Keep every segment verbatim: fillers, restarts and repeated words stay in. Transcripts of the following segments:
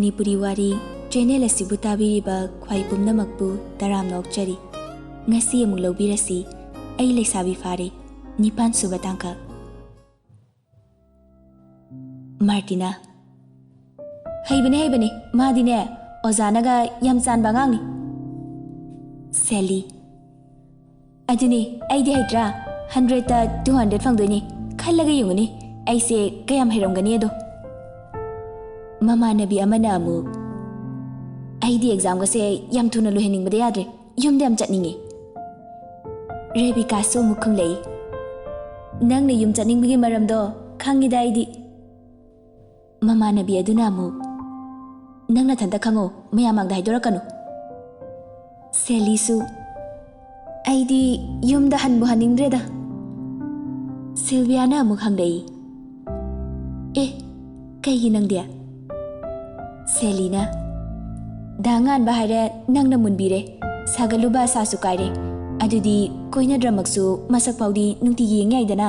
ꯃꯅꯤꯄꯨꯔꯤ ꯋꯥꯔꯤ ꯆꯦꯅꯦꯜ ꯑꯁꯤꯕꯨ ꯇꯥꯕꯤꯔꯤꯕ ꯈ꯭ꯋꯥꯏ ꯄꯨꯝꯅꯃꯛꯄꯨ ꯇꯔꯥꯝꯅ ꯑꯣꯛꯆꯔꯤ꯫ ꯉꯁꯤ ꯑꯃꯨꯛ ꯂꯧꯕꯤꯔꯁꯤ, ꯑꯩ ꯂꯩꯁꯥꯕꯤ ꯐꯥꯔꯦ, ꯅꯤꯄꯥꯟ ꯁꯨꯕ ꯇꯥꯡꯀꯛ꯫ ꯃꯥꯔꯇꯤꯅꯥ, ꯍꯩꯕꯅꯦ, ꯍꯩꯕꯅꯦ, ꯃꯥꯗꯤꯅꯦ ꯑꯣꯖꯥꯅꯒ ꯌꯥꯝ ꯆꯥꯟꯕ ꯑꯉꯥꯡꯅꯤ꯫ ꯁꯦꯂꯤ, ꯑꯗꯨꯅꯤ, ꯑꯩꯗꯤ ꯍꯩꯇ꯭ꯔꯥ? ꯍꯟꯗ꯭ꯔꯦꯠꯇ ꯇꯨ ꯍꯟꯗ꯭ꯔꯦꯠ ꯐꯪꯗꯣꯏꯅꯤ꯫ ꯈꯜꯂꯒ ꯌꯦꯡꯉꯨꯅꯦ, ꯑꯩꯁꯦ ꯀꯌꯥꯝ ꯍꯩꯔꯝꯒꯅꯤ ꯑꯗꯣ꯫ ꯃꯃꯥꯟꯅꯕꯤ ꯑꯃꯅ ꯑꯃꯨꯛ, ꯑꯩꯗꯤ ꯑꯦꯛꯖꯥꯝꯒꯁꯦ ꯌꯥꯝ ꯊꯨꯅ ꯂꯣꯏꯍꯟꯅꯤꯡꯕꯗ ꯌꯥꯗ꯭ꯔꯦ, ꯌꯨꯝꯗ ꯌꯥꯝ ꯆꯠꯅꯤꯡꯉꯦ꯫ ꯔꯦꯕꯤꯀꯥꯁꯨ ꯑꯃꯨꯛ ꯈꯨꯝꯂꯛꯏ, ꯅꯪꯅ ꯌꯨꯝ ꯆꯠꯅꯤꯡꯕꯒꯤ ꯃꯔꯝꯗꯣ ꯈꯪꯉꯤꯗ ꯑꯩꯗꯤ꯫ ꯃꯃꯥꯟꯅꯕꯤ ꯑꯗꯨꯅ ꯑꯃꯨꯛ, ꯅꯪ ꯅꯊꯟꯇ ꯈꯪꯉꯣ, ꯃꯌꯥꯝ ꯃꯥꯡꯗ ꯍꯥꯏꯗꯣꯔꯛꯀꯅꯨ꯫ ꯁꯦꯂꯤꯁꯨ, ꯑꯩꯗꯤ ꯌꯨꯝꯗ ꯍꯟꯕꯨ ꯍꯟꯅꯤꯡꯗ꯭ꯔꯦꯗ꯫ ꯁꯤꯜꯚꯤꯌꯥꯅ ꯑꯃꯨꯛ ꯍꯪꯂꯛꯏ, ꯑꯦ, ꯀꯩꯒꯤ ꯅꯪꯗꯤ? ꯁꯦꯂꯤꯅ, ꯗꯥ ꯉꯥꯟꯕ ꯍꯥꯏꯔꯦ ꯅꯪꯅ ꯃꯨꯟꯕꯤꯔꯦ, ꯁꯥꯒꯠꯂꯨꯕ ꯑꯁꯥꯁꯨ ꯀꯥꯏꯔꯦ꯫ ꯑꯗꯨꯗꯤ ꯀꯣꯏꯅꯗ꯭ꯔꯃꯛꯁꯨ ꯃꯁꯛ ꯐꯥꯎꯗꯤ ꯅꯨꯡꯇꯤꯒꯤ ꯌꯦꯡ ꯌꯥꯏꯗꯅ꯫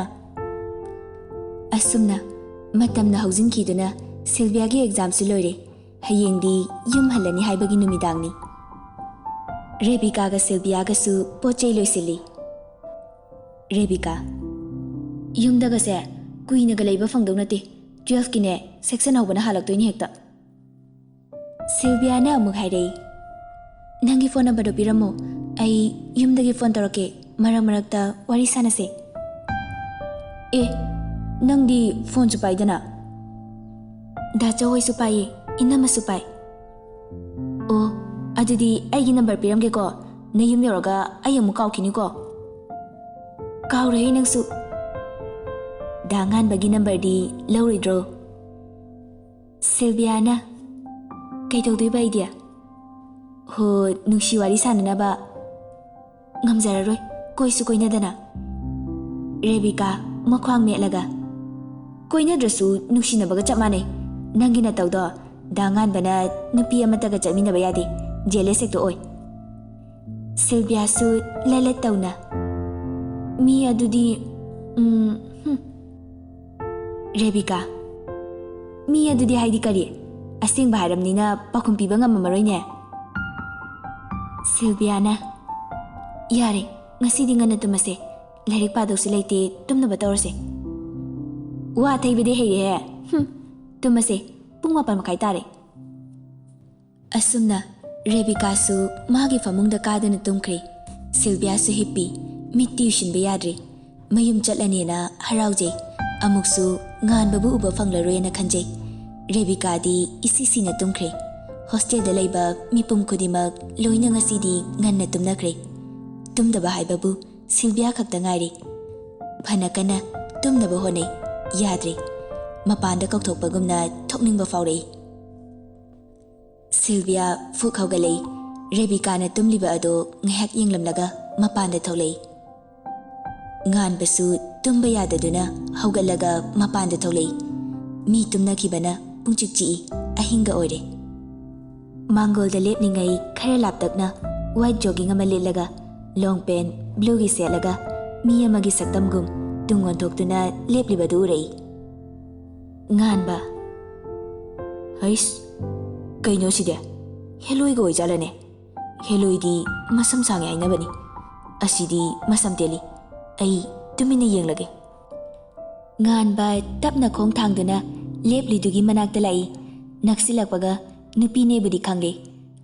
ꯑꯁꯨꯝꯅ ꯃꯇꯝꯅ ꯍꯧꯖꯤꯟꯈꯤꯗꯨꯅ ꯁꯤꯜꯚꯤꯌꯥꯒꯤ ꯑꯦꯛꯖꯥꯝꯁꯨ ꯂꯣꯏꯔꯦ꯫ ꯍꯌꯦꯡꯗꯤ ꯌꯨꯝ ꯍꯜꯂꯅꯤ ꯍꯥꯏꯕꯒꯤ ꯅꯨꯃꯤꯗꯥꯡꯅꯤ꯫ ꯔꯦꯕꯤꯀꯥꯒ ꯁꯤꯜꯚꯤꯌꯥꯒꯁꯨ ꯄꯣꯠ ꯆꯩ ꯂꯣꯏꯁꯤꯜꯂꯤ꯫ ꯔꯦꯕꯤꯀꯥ, ꯌꯨꯝꯗꯒꯁꯦ ꯀꯨꯏꯅꯒ ꯂꯩꯕ ꯐꯪꯗꯧ ꯅꯠꯇꯦ꯫ ꯇꯨꯌꯦꯜꯐꯀꯤꯅꯦ ꯁꯦꯛꯁꯟ ꯍꯧꯕꯅ ꯍꯜꯂꯛꯇꯣꯏꯅꯤ ꯍꯦꯛꯇ꯫ ꯁꯤꯜꯚꯤꯌꯥꯅ ꯑꯃꯨꯛ ꯍꯥꯏꯔꯛꯏ, ꯅꯪꯒꯤ ꯐꯣꯟ ꯅꯝꯕꯔꯗꯣ ꯄꯤꯔꯝꯃꯣ, ꯑꯩ ꯌꯨꯝꯗꯒꯤ ꯐꯣꯟ ꯇꯧꯔꯛꯀꯦ, ꯃꯔꯛ ꯃꯔꯛꯇ ꯋꯥꯔꯤ ꯁꯥꯟꯅꯁꯦ꯫ ꯑꯦ, ꯅꯪꯗꯤ ꯐꯣꯟꯁꯨ ꯄꯥꯏꯗꯅ? ꯗꯥ ꯆꯧꯍꯣꯏꯁꯨ ꯄꯥꯏꯌꯦ, ꯏꯅꯝꯃꯁꯨ ꯄꯥꯏ꯫ ꯑꯣ, ꯑꯗꯨꯗꯤ ꯑꯩꯒꯤ ꯅꯝꯕꯔ ꯄꯤꯔꯝꯒꯦꯀꯣ, ꯅꯌꯨꯝ ꯌꯧꯔꯒ ꯑꯩ ꯑꯃꯨꯛ ꯀꯥꯎꯈꯤꯅꯤꯀꯣ꯫ ꯀꯥꯎꯔꯣꯏꯍꯦ ꯅꯪꯁꯨ꯫ ꯗꯥ ꯉꯥꯟꯕꯒꯤ ꯅꯝꯕꯔꯗꯤ ꯂꯧꯔꯣꯏꯗ꯭ꯔꯣ? ꯁꯤꯜꯚꯤꯌꯥꯅ, ꯀꯩꯗꯧꯗꯣꯏꯕ ꯑꯩꯗꯤ? ꯍꯣ, ꯅꯨꯡꯁꯤ ꯋꯥꯔꯤ ꯁꯥꯟꯅꯅꯕ ꯉꯝꯖꯔꯔꯣꯏ, ꯀꯣꯏꯁꯨ ꯀꯣꯏꯅꯗꯅ꯫ ꯔꯦꯕꯤꯀꯥ, ꯃꯈ꯭ꯋꯥꯡ ꯃꯦꯠꯂꯒ, ꯀꯣꯏꯅꯗ꯭ꯔꯁꯨ ꯅꯨꯡꯁꯤꯅꯕꯒ ꯆꯞ ꯃꯥꯟꯅꯩ꯫ ꯅꯪꯒꯤ ꯅꯇꯧꯗꯣ ꯗꯥ ꯉꯥꯟꯕꯅ ꯅꯨꯄꯤ ꯑꯃꯠꯇꯒ ꯆꯠꯃꯤꯟꯅꯕ ꯌꯥꯗꯦ, ꯖꯦꯂꯦꯁ ꯍꯦꯛꯇ ꯑꯣꯏ꯫ ꯁꯤꯜꯚꯤꯌꯥꯁꯨ ꯂꯂꯠ ꯇꯧꯅ, ꯃꯤ ꯑꯗꯨꯗꯤ, ꯎꯝ, ꯍꯨꯝ꯫ ꯔꯦꯕꯤꯀꯥ, ꯃꯤ ꯑꯗꯨꯗꯤ ꯍꯥꯏꯗꯤ ꯀꯔꯤ? ꯑꯁꯦꯡꯕ ꯍꯥꯏꯔꯝꯅꯤꯅ ꯄꯥꯎꯈꯨꯝ ꯄꯤꯕ ꯉꯝꯃꯝꯃꯔꯣꯏꯅꯦ꯫ ꯁꯤꯜꯕꯤꯌꯥꯅ, "ꯌꯥꯔꯦ, ꯉꯁꯤꯗꯤ ꯉꯟꯅ ꯇꯨꯝꯃꯁꯦ꯫ ꯂꯥꯏꯔꯤꯛ ꯄꯥꯗꯧꯁꯨ ꯂꯩꯇꯦ, ꯇꯨꯝꯅꯕ ꯇꯧꯔꯁꯦ꯫" "ꯋꯥ ꯊꯩꯕꯗꯤ ꯍꯩꯔꯦꯍꯦ꯫ ꯍꯨꯝ, ꯇꯨꯝꯃꯁꯦ, ꯄꯨꯡ ꯃꯥꯄꯟ ꯃꯈꯥꯏ ꯇꯥꯔꯦ꯫" ꯑꯁꯨꯝꯅ ꯔꯦꯕꯤꯀꯥꯁꯨ ꯃꯥꯒꯤ ꯐꯃꯨꯡꯗ ꯀꯥꯗꯨꯅ ꯇꯨꯝꯈ꯭ꯔꯦ꯫ ꯁꯤꯜꯕꯤꯌꯥꯁꯨ ꯍꯤꯞꯄꯤ, ꯃꯤꯠꯇꯤ ꯎꯏꯁꯤꯟꯕ ꯌꯥꯗ꯭ꯔꯦ꯫ ꯃꯌꯨꯝ ꯆꯠꯂꯅꯦꯅ ꯍꯔꯥꯎꯖꯩ꯫ ꯑꯃꯨꯛꯁꯨ ꯉꯥꯟꯕꯕꯨ ꯎꯕ ꯐꯪꯂꯔꯣꯏꯅ ꯈꯟꯖꯩ꯫ ꯔꯦꯕꯤꯀꯥꯗꯤ ꯏꯁꯤ ꯁꯤꯅ ꯇꯨꯝꯈ꯭ꯔꯦ꯫ ꯍꯣꯁꯇꯦꯜꯗ ꯂꯩꯕ ꯃꯤꯄꯨꯝ ꯈꯨꯗꯤꯡꯃꯛ ꯂꯣꯏꯅ ꯉꯁꯤꯗꯤ ꯉꯟꯅ ꯇꯨꯝꯅꯈ꯭ꯔꯦ꯫ ꯇꯨꯝꯗꯕ ꯍꯥꯏꯕꯕꯨ ꯁꯤꯜꯕꯤꯌꯥ ꯈꯛꯇ ꯉꯥꯏꯔꯦ꯫ ꯐꯅ ꯀꯟꯅ ꯇꯨꯝꯅꯕ ꯍꯣꯠꯅꯩ, ꯌꯥꯗ꯭ꯔꯦ꯫ ꯃꯄꯥꯟꯗ ꯀꯧꯊꯣꯛꯄꯒꯨꯝꯅ ꯊꯣꯛꯅꯤꯡꯕ ꯐꯥꯎꯔꯛꯏ꯫ ꯁꯤꯜꯕꯤꯌꯥ ꯐꯨꯛ ꯍꯧꯒꯠꯂꯛꯏ꯫ ꯔꯦꯕꯤꯀꯥꯅ ꯇꯨꯝꯂꯤꯕ ꯑꯗꯨ ꯉꯥꯏꯍꯥꯛ ꯌꯦꯡꯂꯝꯂꯒ ꯃꯄꯥꯟꯗ ꯊꯣꯛꯂꯛꯏ꯫ ꯉꯥꯟꯕꯁꯨ ꯇꯨꯝꯕ ꯌꯥꯗꯗꯨꯅ ꯍꯧꯒꯠꯂꯒ ꯃꯄꯥꯟꯗ ꯊꯣꯛꯂꯛꯏ꯫ ꯃꯤ ꯇꯨꯝꯅꯈꯤꯕꯅ ꯄꯨꯡꯆꯤꯛ ꯆꯤꯛꯏ, ꯑꯍꯤꯡꯒ ꯑꯣꯏꯔꯦ꯫ ꯃꯥꯡꯒꯣꯜꯗ ꯂꯦꯞꯂꯤꯉꯩ ꯈꯔ ꯂꯥꯞꯇꯛꯅ ꯋꯥꯏꯠ ꯖꯣꯒꯤꯡ ꯑꯃ ꯂꯤꯠꯂꯒ, ꯂꯣꯡ ꯄꯦꯟ ꯕ꯭ꯂꯨꯒꯤ ꯁꯦꯠꯂꯒ, ꯃꯤ ꯑꯃꯒꯤ ꯁꯛꯇꯝꯒꯨꯝ ꯇꯨꯡ ꯑꯣꯟꯊꯣꯛꯇꯨꯅ ꯂꯦꯞꯂꯤꯕꯗꯨ ꯎꯔꯛꯏ꯫ ꯉꯥꯟꯕ, "ꯍꯩꯁ, ꯀꯩꯅꯣ ꯁꯤꯗꯤ? ꯍꯦꯂꯣꯏꯒ ꯑꯣꯏꯖꯥꯠꯂꯅꯦ? ꯍꯦꯂꯣꯏꯗꯤ ꯃꯁꯝ ꯁꯥꯡꯉꯦ ꯍꯥꯏꯅꯕꯅꯤ꯫ ꯑꯁꯤꯗꯤ ꯃꯁꯝ ꯇꯦꯜꯂꯤ꯫ ꯑꯩ ꯇꯨꯃꯤꯟꯅ ꯌꯦꯡꯂꯒꯦ꯫" ꯉꯥꯟꯕ ꯇꯞꯅ ꯈꯣꯡ ꯊꯥꯡꯗꯨꯅ ꯂꯦꯞꯂꯤꯗꯨꯒꯤ ꯃꯅꯥꯛꯇ ꯂꯥꯛꯏ꯫ ꯅꯛꯁꯤꯜꯂꯛꯄꯒ ꯅꯨꯄꯤꯅꯦꯕꯨꯗꯤ ꯈꯪꯂꯦ꯫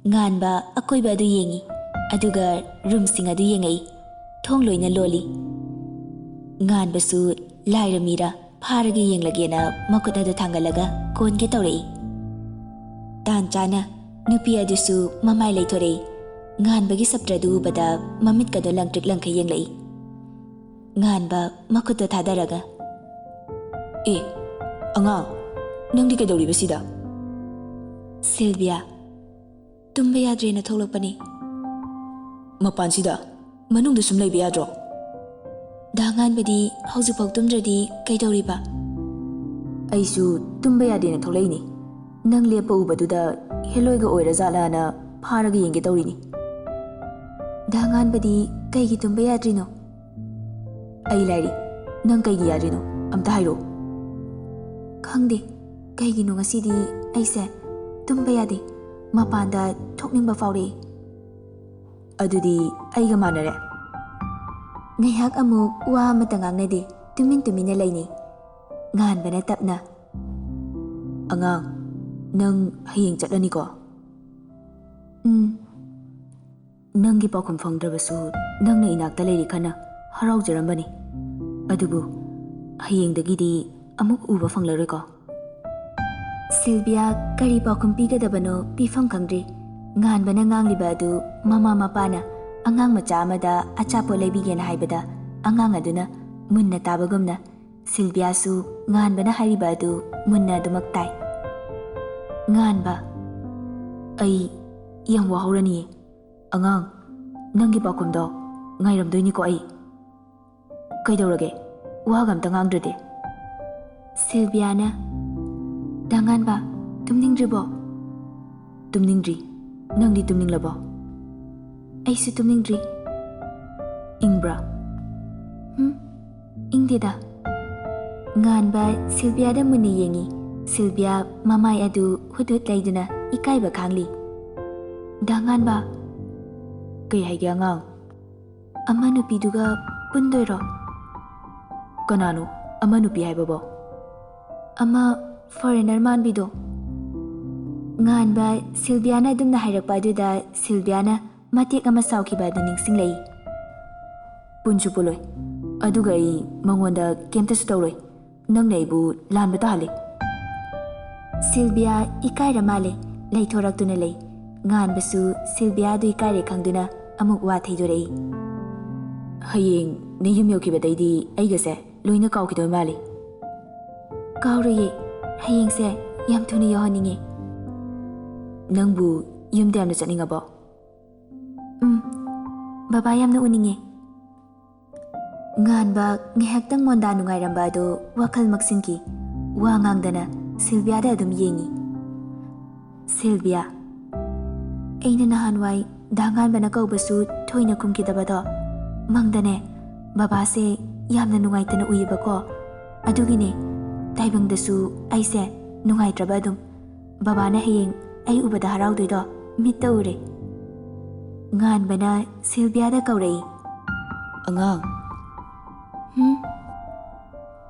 ꯉꯥꯟꯕ ꯑꯀꯣꯏꯕ ꯑꯗꯨ ꯌꯦꯡꯏ, ꯑꯗꯨꯒ ꯔꯨꯝꯁꯤꯡ ꯑꯗꯨ ꯌꯦꯡꯉꯛꯏ꯫ ꯊꯣꯡ ꯂꯣꯏꯅ ꯂꯣꯜꯂꯤ꯫ ꯉꯥꯟꯕꯁꯨ ꯂꯥꯏꯔ ꯃꯤꯔ ꯐꯥꯔꯒ ꯌꯦꯡꯂꯒꯦꯅ ꯃꯈꯨꯠ ꯑꯗꯨ ꯊꯥꯡꯒꯠꯂꯒ ꯀꯣꯟꯒꯦ ꯇꯧꯔꯛꯏ꯫ ꯇꯥꯟ ꯆꯥꯅ ꯅꯨꯄꯤ ꯑꯗꯨꯁꯨ ꯃꯃꯥꯏ ꯂꯩꯊꯣꯔꯛꯏ꯫ ꯉꯥꯟꯕꯒꯤ ꯁꯞꯇ꯭ꯔꯗꯨ ꯎꯕꯗ ꯃꯃꯤꯠꯀꯗꯣ ꯂꯪꯇ꯭ꯔꯤꯛ ꯂꯪꯈꯩ ꯌꯦꯡꯂꯛꯏ꯫ ꯉꯥꯟꯕ ꯃꯈꯨꯠꯇꯣ ꯊꯥꯗꯔꯒ, "ꯑꯦ, ꯑꯉꯥꯡ, ꯅꯪꯗꯤ ꯀꯩꯗꯧꯔꯤꯕ ꯁꯤꯗ?" ꯁꯤꯜꯕꯤꯌꯥ, "ꯇꯨꯝꯕ ꯌꯥꯗ꯭ꯔꯦꯅ ꯊꯣꯛꯂꯛꯄꯅꯤ꯫" "ꯃꯄꯥꯟꯁꯤꯗ? ꯃꯅꯨꯡꯗ ꯁꯨꯝ ꯂꯩꯕ ꯌꯥꯗ꯭ꯔꯣ?" "ꯗꯥ ꯉꯥꯟꯕꯗꯤ ꯍꯧꯖꯤꯛꯐꯥꯎ ꯇꯨꯝꯗ꯭ꯔꯗꯤ ꯀꯩꯗꯧꯔꯤꯕ?" "ꯑꯩꯁꯨ ꯇꯨꯝꯕ ꯌꯥꯗꯦꯅ ꯊꯣꯛꯂꯛꯏꯅꯤ꯫ ꯅꯪ ꯂꯦꯞꯄ ꯎꯕꯗꯨꯗ ꯍꯦꯂꯣꯏꯒ ꯑꯣꯏꯔꯖꯥꯠꯂꯥꯅ ꯐꯥꯔꯒ ꯌꯦꯡꯒꯦ ꯇꯧꯔꯤꯅꯤ꯫" "ꯗꯥ ꯉꯥꯟꯕꯗꯤ ꯀꯩꯒꯤ ꯇꯨꯝꯕ ꯌꯥꯗ꯭ꯔꯤꯅꯣ?" "ꯑꯩ ꯂꯥꯏꯔꯤ꯫ ꯅꯪ ꯀꯩꯒꯤ ꯌꯥꯗ꯭ꯔꯤꯅꯣ? ꯑꯝꯇ ꯍꯥꯏꯔꯛꯑꯣ꯫" "ꯈꯪꯗꯦ, ꯀꯩꯒꯤꯅꯣ ꯉꯁꯤꯗꯤ ꯑꯩꯁꯦ ꯇꯨꯝꯕ ꯌꯥꯗꯦ꯫ ꯃꯄꯥꯟꯗ ꯊꯣꯛꯅꯤꯡꯕ ꯐꯥꯎꯔꯛꯏ꯫ ꯑꯗꯨꯗꯤ ꯑꯩꯒ ꯃꯥꯟꯅꯔꯦ꯫ ꯉꯥꯏꯍꯥꯛ ꯑꯃꯨꯛ ꯋꯥ ꯑꯃꯠꯇ ꯉꯥꯡꯅꯗꯦ꯫ ꯇꯨꯃꯤꯟ ꯇꯨꯃꯤꯟꯅ ꯂꯩꯅꯩ꯫ ꯉꯥꯟꯕꯅ ꯇꯞꯅ, "ꯑꯉꯥꯡ, ꯅꯪ ꯍꯌꯦꯡ ꯆꯠꯂꯅꯤꯀꯣ?" "ꯎꯝ." "ꯅꯪꯒꯤ ꯄꯥꯎꯈꯨꯝ ꯐꯪꯗ꯭ꯔꯕꯁꯨ ꯅꯪꯅ ꯏꯅꯥꯛꯇ ꯂꯩꯔꯤꯈꯟꯅ ꯍꯔꯥꯎꯖꯔꯝꯕꯅꯤ꯫ ꯑꯗꯨꯕꯨ ꯍꯌꯦꯡꯗꯒꯤꯗꯤ ꯑꯃꯨꯛ ꯎꯕ ꯐꯪꯂꯔꯣꯏꯀꯣ?" ꯁꯤꯜꯕꯤꯌꯥ ꯀꯔꯤ ꯄꯥꯎꯈꯨꯝ ꯄꯤꯒꯗꯕꯅꯣ ꯄꯤꯐꯝ ꯈꯪꯗ꯭ꯔꯤ꯫ ꯉꯥꯟꯕꯅ ꯉꯥꯡꯂꯤꯕ ꯑꯗꯨ ꯃꯃꯥ ꯃꯄꯥꯅ ꯑꯉꯥꯡ ꯃꯆꯥ ꯑꯃꯗ ꯑꯆꯥꯄꯣꯠ ꯂꯩꯕꯤꯒꯦꯅ ꯍꯥꯏꯕꯗ ꯑꯉꯥꯡ ꯑꯗꯨꯅ ꯃꯨꯟꯅ ꯇꯥꯕꯒꯨꯝꯅ ꯁꯤꯜꯕꯤꯌꯥꯁꯨ ꯉꯥꯟꯕꯅ ꯍꯥꯏꯔꯤꯕ ꯑꯗꯨ ꯃꯨꯟꯅ ꯑꯗꯨꯃꯛ ꯇꯥꯏ꯫ ꯉꯥꯟꯕ, "ꯑꯩ ꯌꯥꯝ ꯋꯥꯍꯧꯔꯅꯤꯌꯦ꯫ ꯑꯉꯥꯡ, ꯅꯪꯒꯤ ꯄꯥꯎꯈꯨꯝꯗꯣ ꯉꯥꯏꯔꯝꯗꯣꯏꯅꯤꯀꯣ ꯑꯩ꯫ ꯀꯩꯗꯧꯔꯒꯦ? ꯋꯥꯒ ꯑꯝꯇ ꯉꯥꯡꯗ꯭ꯔꯗꯤ?" ꯁꯤꯜꯕꯤꯌꯥꯅ, "ꯗꯥ ꯉꯥꯟꯕ, ꯇꯨꯝꯅꯤꯡꯗ꯭ꯔꯤꯕꯣ?" "ꯇꯨꯝꯅꯤꯡꯗ꯭ꯔꯤ꯫ ꯅꯪꯗꯤ ꯇꯨꯝꯅꯤꯡꯂꯕꯣ?" "ꯑꯩꯁꯨ ꯇꯨꯝꯅꯤꯡꯗ꯭ꯔꯤ꯫" "ꯏꯪꯕ꯭ꯔꯥ?" "ꯍꯨꯝ, ꯏꯪꯗꯦꯗ꯫" ꯉꯥꯟꯕ ꯁꯤꯜꯕꯤꯌꯥꯗ ꯃꯨꯟꯅ ꯌꯦꯡꯉꯤ꯫ ꯁꯤꯜꯕꯤꯌꯥ ꯃꯃꯥꯏ ꯑꯗꯨ ꯍꯨꯠ ꯍꯨꯠ ꯂꯩꯗꯨꯅ ꯏꯀꯥꯏꯕ ꯈꯥꯡꯂꯤ꯫ "ꯗꯥ ꯉꯥꯟꯕ꯫" "ꯀꯩ ꯍꯥꯏꯒꯦ ꯑꯉꯥꯡ?" "ꯑꯃ ꯅꯨꯄꯤꯗꯨꯒ ꯄꯨꯟꯗꯣꯏꯔꯣ?" "ꯀꯅꯥꯅꯣ ꯑꯃ ꯅꯨꯄꯤ ꯍꯥꯏꯕꯕꯣ?" "ꯑꯃ ꯐꯣꯔꯦꯅꯔ ꯃꯥꯟꯕꯤꯗꯣ꯫" ꯉꯥꯟꯕ ꯁꯤꯜꯕꯤꯌꯥꯅ ꯑꯗꯨꯝꯅ ꯍꯥꯏꯔꯛꯄ ꯑꯗꯨꯗ ꯁꯤꯜꯕꯤꯌꯥꯅ ꯃꯇꯦꯛ ꯑꯃ ꯁꯥꯎꯈꯤꯕ ꯑꯗꯨ ꯅꯤꯡꯁꯤꯡꯂꯛꯏ꯫ "ꯄꯨꯟꯁꯨ ꯄꯨꯜꯂꯣꯏ꯫ ꯑꯗꯨꯒ ꯑꯩ ꯃꯉꯣꯟꯗ ꯀꯩꯝꯇꯁꯨ ꯇꯧꯔꯣꯏ꯫ ꯅꯪꯅ ꯑꯩꯕꯨ ꯂꯥꯟꯕ ꯇꯥꯍꯜꯂꯤ꯫" ꯁꯤꯜꯕꯤꯌꯥ ꯏꯀꯥꯏꯔ ꯃꯥꯜꯂꯦ, ꯂꯩꯊꯣꯔꯛꯇꯨꯅ ꯂꯩ꯫ ꯉꯥꯟꯕꯁꯨ ꯁꯤꯜꯕꯤꯌꯥꯗꯨ ꯏꯀꯥꯏꯔꯦ ꯈꯪꯗꯨꯅ ꯑꯃꯨꯛ ꯋꯥ ꯊꯩꯗꯣꯔꯛꯏ꯫ "ꯍꯌꯦꯡ ꯅꯌꯨꯝ ꯌꯧꯈꯤꯕꯗꯩꯗꯤ ꯑꯩꯒꯁꯦ ꯂꯣꯏꯅ ꯀꯥꯎꯈꯤꯗꯣꯏ ꯃꯥꯜꯂꯤ꯫" "ꯀꯥꯎꯔꯣꯏꯌꯦ, ꯍꯌꯦꯡꯁꯦ ꯌꯥꯝ ꯊꯨꯅ ꯌꯧꯍꯟꯅꯤꯡꯉꯦ꯫" "ꯅꯪꯕꯨ ꯌꯨꯝꯗ ꯌꯥꯝꯅ ꯆꯠꯅꯤꯡꯉꯕꯣ?" "ꯎꯝ, ꯕꯕꯥ ꯌꯥꯝꯅ ꯎꯅꯤꯡꯉꯦ꯫" ꯉꯥꯟꯕ ꯉꯥꯏꯍꯥꯛꯇꯪ ꯃꯣꯟꯗꯥ ꯅꯨꯡꯉꯥꯏꯔꯝꯕ ꯑꯗꯨ ꯋꯥꯈꯜ ꯃꯛꯁꯤꯟꯈꯤ꯫ ꯋꯥ ꯉꯥꯡꯗꯅ ꯁꯤꯜꯕꯤꯌꯥꯗ ꯑꯗꯨꯝ ꯌꯦꯡꯉꯤ꯫ ꯁꯤꯜꯕꯤꯌꯥ, ꯑꯩꯅ ꯅꯍꯥꯟꯋꯥꯏ ꯗꯥ ꯉꯥꯟꯕꯅ ꯀꯧꯕꯁꯨ ꯊꯣꯏꯅ ꯈꯨꯝꯈꯤꯗꯕꯗꯣ, ꯃꯪꯗꯅꯦ ꯕꯕꯥꯁꯦ ꯌꯥꯝꯅ ꯅꯨꯡꯉꯥꯏꯇꯅ ꯎꯏꯌꯦꯕꯀꯣ꯫ ꯑꯗꯨꯒꯤꯅꯦ ꯇꯥꯏꯕꯪꯗꯁꯨ ꯑꯩꯁꯦ ꯅꯨꯡꯉꯥꯏꯇ꯭ꯔꯕ ꯑꯗꯨꯝ꯫ ꯕꯕꯥꯅ ꯍꯌꯦꯡ ꯑꯩ ꯎꯕꯗ ꯍꯔꯥꯎꯗꯣꯏꯗꯣ ꯃꯤꯠꯇ ꯎꯔꯦ꯫ ꯉꯥꯟꯕꯅ ꯁꯤꯜꯕꯤꯌꯥꯗ ꯀꯧꯔꯛꯏ꯫ "ꯑꯉꯥꯡ, ꯍꯨꯝ?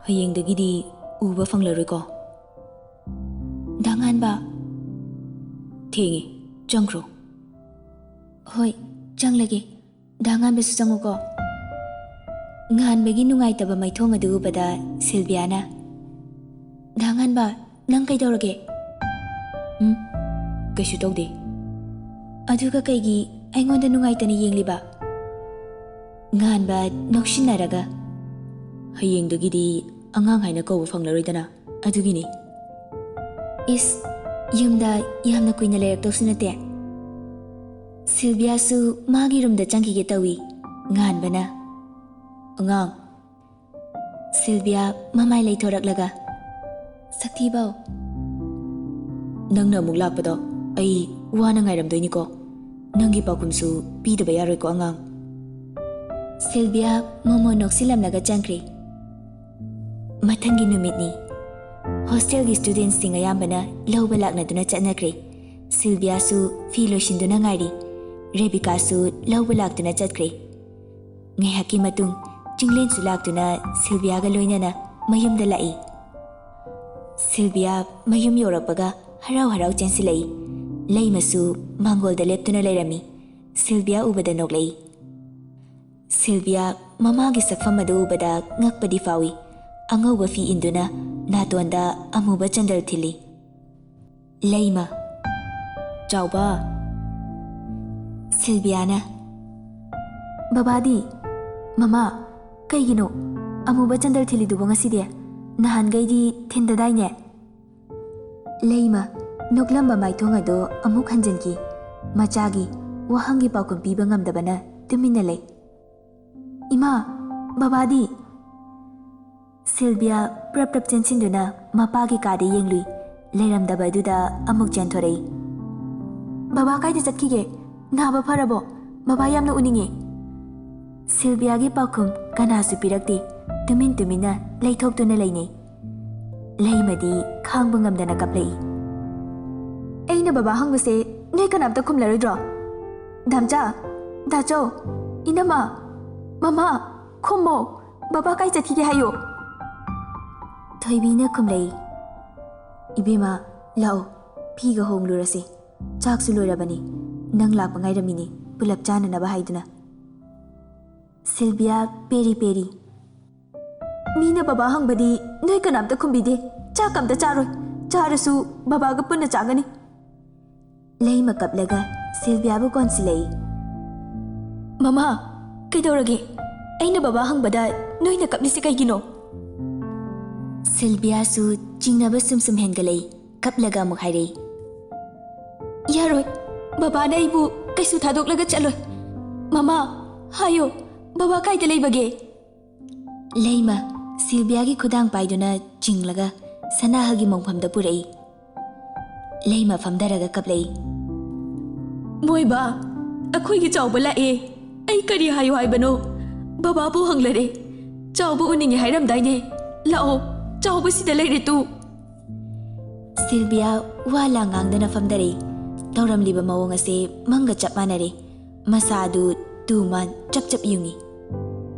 ꯍꯌꯦꯡꯗꯒꯤꯗꯤ ꯎꯕ ꯐꯪꯂꯔꯣꯏꯀꯣ?" "ꯗꯥ ꯉꯥꯟꯕ?" "ꯊꯦꯡꯉꯦ, ꯆꯪꯈ꯭ꯔꯣ꯫" "ꯍꯣꯏ, ꯆꯪꯂꯒꯦ꯫ ꯗꯥ ꯉꯥꯟꯕꯁꯨ ꯆꯪꯉꯨꯀꯣ꯫" ꯉꯥꯟꯕꯒꯤ ꯅꯨꯡꯉꯥꯏꯇꯕ ꯃꯥꯏꯊꯣꯡ ꯑꯗꯨ ꯎꯕꯗ ꯁꯤꯜꯕꯤꯌꯥꯅ, "ꯗꯥ ꯉꯥꯟꯕ, ꯅꯪ ꯀꯩꯗꯧꯔꯒꯦ?" "ꯎꯝ, ꯀꯩꯁꯨ ꯇꯧꯗꯦ꯫" "ꯑꯗꯨꯒ ꯀꯩꯒꯤ ꯑꯩꯉꯣꯟꯗ ꯅꯨꯡꯉꯥꯏꯇꯅ ꯌꯦꯡꯂꯤꯕ?" ꯉꯥꯟꯕ ꯅꯣꯛꯁꯤꯟꯅꯔꯒ, "ꯍꯌꯦꯡꯗꯒꯤꯗꯤ ꯑꯉꯥꯡ ꯍꯥꯏꯅ ꯀꯧꯕ ꯐꯪꯂꯔꯣꯏꯗꯅ, ꯑꯗꯨꯒꯤꯅꯤ꯫" "ꯏꯁ, ꯌꯨꯝꯗ ꯌꯥꯝꯅ ꯀꯨꯏꯅ ꯂꯩꯔꯛꯇꯧꯁꯨ ꯅꯠꯇꯦ꯫" ꯁꯤꯜꯕꯤꯌꯥꯁꯨ ꯃꯥꯒꯤ ꯔꯨꯝꯗ ꯆꯪꯈꯤꯒꯦ ꯇꯧꯏ꯫ ꯉꯥꯟꯕꯅ, "ꯑꯉꯥꯡ꯫" ꯁꯤꯜꯕꯤꯌꯥ ꯃꯃꯥꯏ ꯂꯩꯊꯣꯔꯛꯂꯒ, "ꯁꯛꯊꯤꯕꯧ꯫" "ꯅꯪꯅ ꯑꯃꯨꯛ ꯂꯥꯛꯄꯗꯣ ꯑꯩ ꯋꯥꯅ ꯉꯥꯏꯔꯝꯗꯣꯏꯅꯤꯀꯣ꯫ ꯅꯪꯒꯤ ꯄꯥꯎꯈꯨꯝꯁꯨ ꯄꯤꯗꯕ ꯌꯥꯔꯣꯏꯀꯣ, ꯑꯉꯥꯡ꯫" ꯁꯤꯜꯕꯤꯌꯥ ꯃꯣꯃꯣꯟ ꯅꯣꯛꯁꯤꯜꯂꯝꯂꯒ ꯆꯪꯈ꯭ꯔꯦ꯫ ꯃꯊꯪꯒꯤ ꯅꯨꯃꯤꯠꯅꯤ꯫ ꯍꯣꯁꯇꯦꯜꯒꯤ ꯁ꯭ꯇꯨꯗꯦꯟꯠꯁꯤꯡ ꯑꯌꯥꯝꯕꯅ ꯂꯧꯕ ꯂꯥꯛꯅꯗꯨꯅ ꯆꯠꯅꯈ꯭ꯔꯦ꯫ ꯁꯤꯜꯕꯤꯌꯥꯁꯨ ꯐꯤ ꯂꯣꯏꯁꯤꯟꯗꯨꯅ ꯉꯥꯏꯔꯤ꯫ ꯔꯦꯕꯤꯀꯥꯁꯨ ꯂꯧꯕ ꯂꯥꯛꯇꯨꯅ ꯆꯠꯈ꯭ꯔꯦ꯫ ꯉꯥꯏꯍꯥꯛꯀꯤ ꯃꯇꯨꯡ ꯆꯤꯡꯂꯦꯟꯁꯨ ꯂꯥꯛꯇꯨꯅ ꯁꯤꯜꯕꯤꯌꯥꯒ ꯂꯣꯏꯅꯅ ꯃꯌꯨꯝꯗ ꯂꯥꯛꯏ꯫ ꯁꯤꯜꯕꯤꯌꯥ ꯃꯌꯨꯝ ꯌꯧꯔꯛꯄꯒ ꯍꯔꯥꯎ ꯍꯔꯥꯎ ꯆꯦꯟꯁꯤꯜꯂꯛꯏ꯫ ꯂꯩꯃꯁꯨ ꯃꯥꯡꯒꯣꯜꯗ ꯂꯦꯞꯇꯨꯅ ꯂꯩꯔꯝꯃꯤ꯫ ꯁꯤꯜꯕꯤꯌꯥ ꯎꯕꯗ ꯅꯣꯛꯂꯛꯏ꯫ ꯁꯤꯜꯕꯤꯌꯥ ꯃꯃꯥꯒꯤ ꯁꯛꯐꯝ ꯑꯗꯨ ꯎꯕꯗ ꯉꯛꯄꯗꯤ ꯐꯥꯎꯏ꯫ ꯑꯉꯧꯕ ꯐꯤ ꯏꯟꯗꯨꯅ ꯅꯥꯇꯣꯟꯗ ꯑꯃꯨꯕ ꯆꯟꯗꯜ ꯊꯤꯜꯂꯤ꯫ "ꯂꯩꯃ꯫" "ꯆꯥꯎꯕ꯫" ꯁꯤꯜꯕꯤꯌꯥꯅ, "ꯕꯕꯥꯗꯤ? ꯃꯃꯥ, ꯀꯩꯒꯤꯅꯣ ꯑꯃꯨꯕ ꯆꯟꯗꯜ ꯊꯤꯜꯂꯤꯗꯨꯕꯨ ꯉꯁꯤꯗꯤ? ꯅꯍꯥꯟꯈꯩꯗꯤ ꯊꯤꯟꯗꯗꯥꯏꯅꯦ?" ꯂꯩꯃ ꯅꯣꯛꯂꯝꯕ ꯃꯥꯏꯊꯣꯡ ꯑꯗꯨ ꯑꯃꯨꯛ ꯍꯟꯖꯤꯟꯈꯤ꯫ ꯃꯆꯥꯒꯤ ꯋꯥꯍꯪꯒꯤ ꯄꯥꯎꯈꯨꯝ ꯄꯤꯕ ꯉꯝꯗꯕꯅ ꯇꯨꯃꯤꯟꯅ ꯂꯩ꯫ "ꯏꯃꯥ, ꯕꯕꯥꯗꯤ?" ꯁꯤꯜꯕꯤꯌꯥ ꯄ꯭ꯔꯞ ꯄ꯭ꯔꯞ ꯆꯦꯟꯁꯤꯟꯗꯨꯅ ꯃꯄꯥꯒꯤ ꯀꯥꯗ ꯌꯦꯡꯂꯨꯏ꯫ ꯂꯩꯔꯝꯗꯕ ꯑꯗꯨꯗ ꯑꯃꯨꯛ ꯆꯦꯟꯊꯣꯔꯛꯏ꯫ "ꯕꯕꯥ ꯀꯥꯏꯗ ꯆꯠꯈꯤꯒꯦ? ꯅꯥꯕ ꯐꯔꯕꯣ? ꯕꯕꯥ ꯌꯥꯝꯅ ꯎꯅꯤꯡꯉꯦ꯫" ꯁꯤꯜꯕꯤꯌꯥꯒꯤ ꯄꯥꯎꯈꯨꯝ ꯀꯅꯥꯁꯨ ꯄꯤꯔꯛꯇꯦ꯫ ꯇꯨꯃꯤꯟ ꯇꯨꯃꯤꯟꯅ ꯂꯩꯊꯣꯛꯇꯨꯅ ꯂꯩꯅꯩ꯫ ꯂꯩꯃꯗꯤ ꯈꯥꯡꯕ ꯉꯝꯗꯅ ꯀꯞꯂꯛꯏ꯫ ꯕꯕꯥ ꯍꯪꯕꯁꯦ ꯅꯣꯏ ꯀꯅꯥꯝꯇ ꯈꯨꯝꯂꯔꯣꯏꯗ꯭ꯔꯣ? ꯗꯥꯝꯆꯥ, ꯗꯥꯆꯧ, ꯏꯅꯝꯃ, ꯃꯃꯥ, ꯈꯨꯝꯃꯣ꯫ ꯕꯕꯥ ꯀꯥꯏ ꯆꯠꯈꯤꯒꯦ ꯍꯥꯏꯌꯣ꯫ ꯊꯣꯏꯕꯤꯅ ꯈꯨꯝꯂꯛꯏ, "ꯏꯕꯦꯝꯃ, ꯂꯥꯛꯑꯣ, ꯐꯤꯒ ꯍꯣꯡꯂꯨꯔꯁꯤ꯫ ꯆꯥꯛꯁꯨ ꯂꯣꯏꯔꯕꯅꯤ, ꯅꯪ ꯂꯥꯛꯄ ꯉꯥꯏꯔꯝꯃꯤꯅꯤ, ꯄꯨꯂꯞ ꯆꯥꯅꯅꯕ ꯍꯥꯏꯗꯨꯅ꯫" ꯁꯤꯜꯕꯤꯌꯥ ꯄꯦꯔꯤ ꯄꯦꯔꯤ, "ꯃꯤꯅ ꯕꯕꯥ ꯍꯪꯕꯗꯤ ꯅꯣꯏ ꯀꯅꯥꯝꯇ ꯈꯨꯝꯕꯤꯗꯦ꯫ ꯆꯥꯛ ꯑꯝꯇ ꯆꯥꯔꯣꯏ꯫ ꯆꯥꯔꯁꯨ ꯕꯕꯥꯒ ꯄꯨꯟꯅ ꯆꯥꯒꯅꯤ꯫" ꯂꯩꯃ ꯀꯞꯂꯒ ꯁꯤꯜꯕꯤꯌꯥꯕꯨ ꯀꯣꯟꯁꯤꯜꯂꯛꯏ꯫ "ꯃꯃꯥ, ꯀꯩꯗꯧꯔꯒꯦ? ꯑꯩꯅ ꯕꯕꯥ ꯍꯪꯕꯗ ꯅꯣꯏꯅ ꯀꯞꯂꯤꯁꯤ ꯀꯩꯒꯤꯅꯣ?" ꯁꯤꯜꯕꯤꯌꯥꯁꯨ ꯆꯤꯡꯅꯕ ꯁꯨꯝ ꯁꯨꯝ ꯍꯦꯟꯒꯠꯂꯛꯏ꯫ ꯀꯞꯂꯒ ꯑꯃꯨꯛ ꯍꯥꯏꯔꯛꯏ, "ꯌꯥꯔꯣꯏ, ꯕꯕꯥꯅ ꯑꯩꯕꯨ ꯀꯩꯁꯨ ꯊꯥꯗꯣꯛꯂꯒ ꯆꯠꯂꯣꯏ꯫ ꯃꯃꯥ, ꯍꯥꯏꯌꯣ, ꯕꯕꯥ ꯀꯥꯏꯗ ꯂꯩꯕꯒꯦ?" ꯂꯩꯃ ꯁꯤꯜꯕꯤꯌꯥꯒꯤ ꯈꯨꯗꯥꯡ ꯄꯥꯏꯗꯨꯅ ꯆꯤꯡꯂꯒ ꯁꯅꯥꯍꯜꯒꯤ ꯃꯣꯡꯐꯝꯗ ꯄꯨꯔꯛꯏ꯫ ꯂꯩꯃ ꯐꯝꯊꯔꯒ ꯀꯞꯂꯛꯏ꯫ "ꯃꯣꯏꯕꯥ, ꯑꯩꯈꯣꯏꯒꯤ ꯆꯥꯎꯕ ꯂꯥꯛꯑꯦ꯫ ꯑꯩ ꯀꯔꯤ ꯍꯥꯏꯌꯨ ꯍꯥꯏꯕꯅꯣ? ꯕꯕꯥꯕꯨ ꯍꯪꯂꯔꯦ꯫ ꯆꯥꯎꯕ ꯎꯅꯤꯡꯉꯦ ꯍꯥꯏꯔꯝꯗꯥꯏꯅꯦ? ꯂꯥꯛꯑꯣ, ꯆꯥꯎꯕ ꯁꯤꯗ ꯂꯩꯔꯦ ꯇꯨ꯫" ꯁꯤꯜꯕꯤꯌꯥ ꯋꯥ ꯂꯥꯡ ꯉꯥꯡꯗꯅ ꯐꯝꯊꯔꯛꯏ꯫ ꯇꯧꯔꯝꯂꯤꯕ ꯃꯑꯣꯡ ꯑꯁꯦ ꯃꯪꯒ ꯆꯞ ꯃꯥꯟꯅꯔꯦ꯫ ꯃꯁꯥ ꯑꯗꯨ ꯇꯨ ꯃꯥꯟ ꯆꯞ ꯆꯞ ꯌꯨꯡꯉꯤ꯫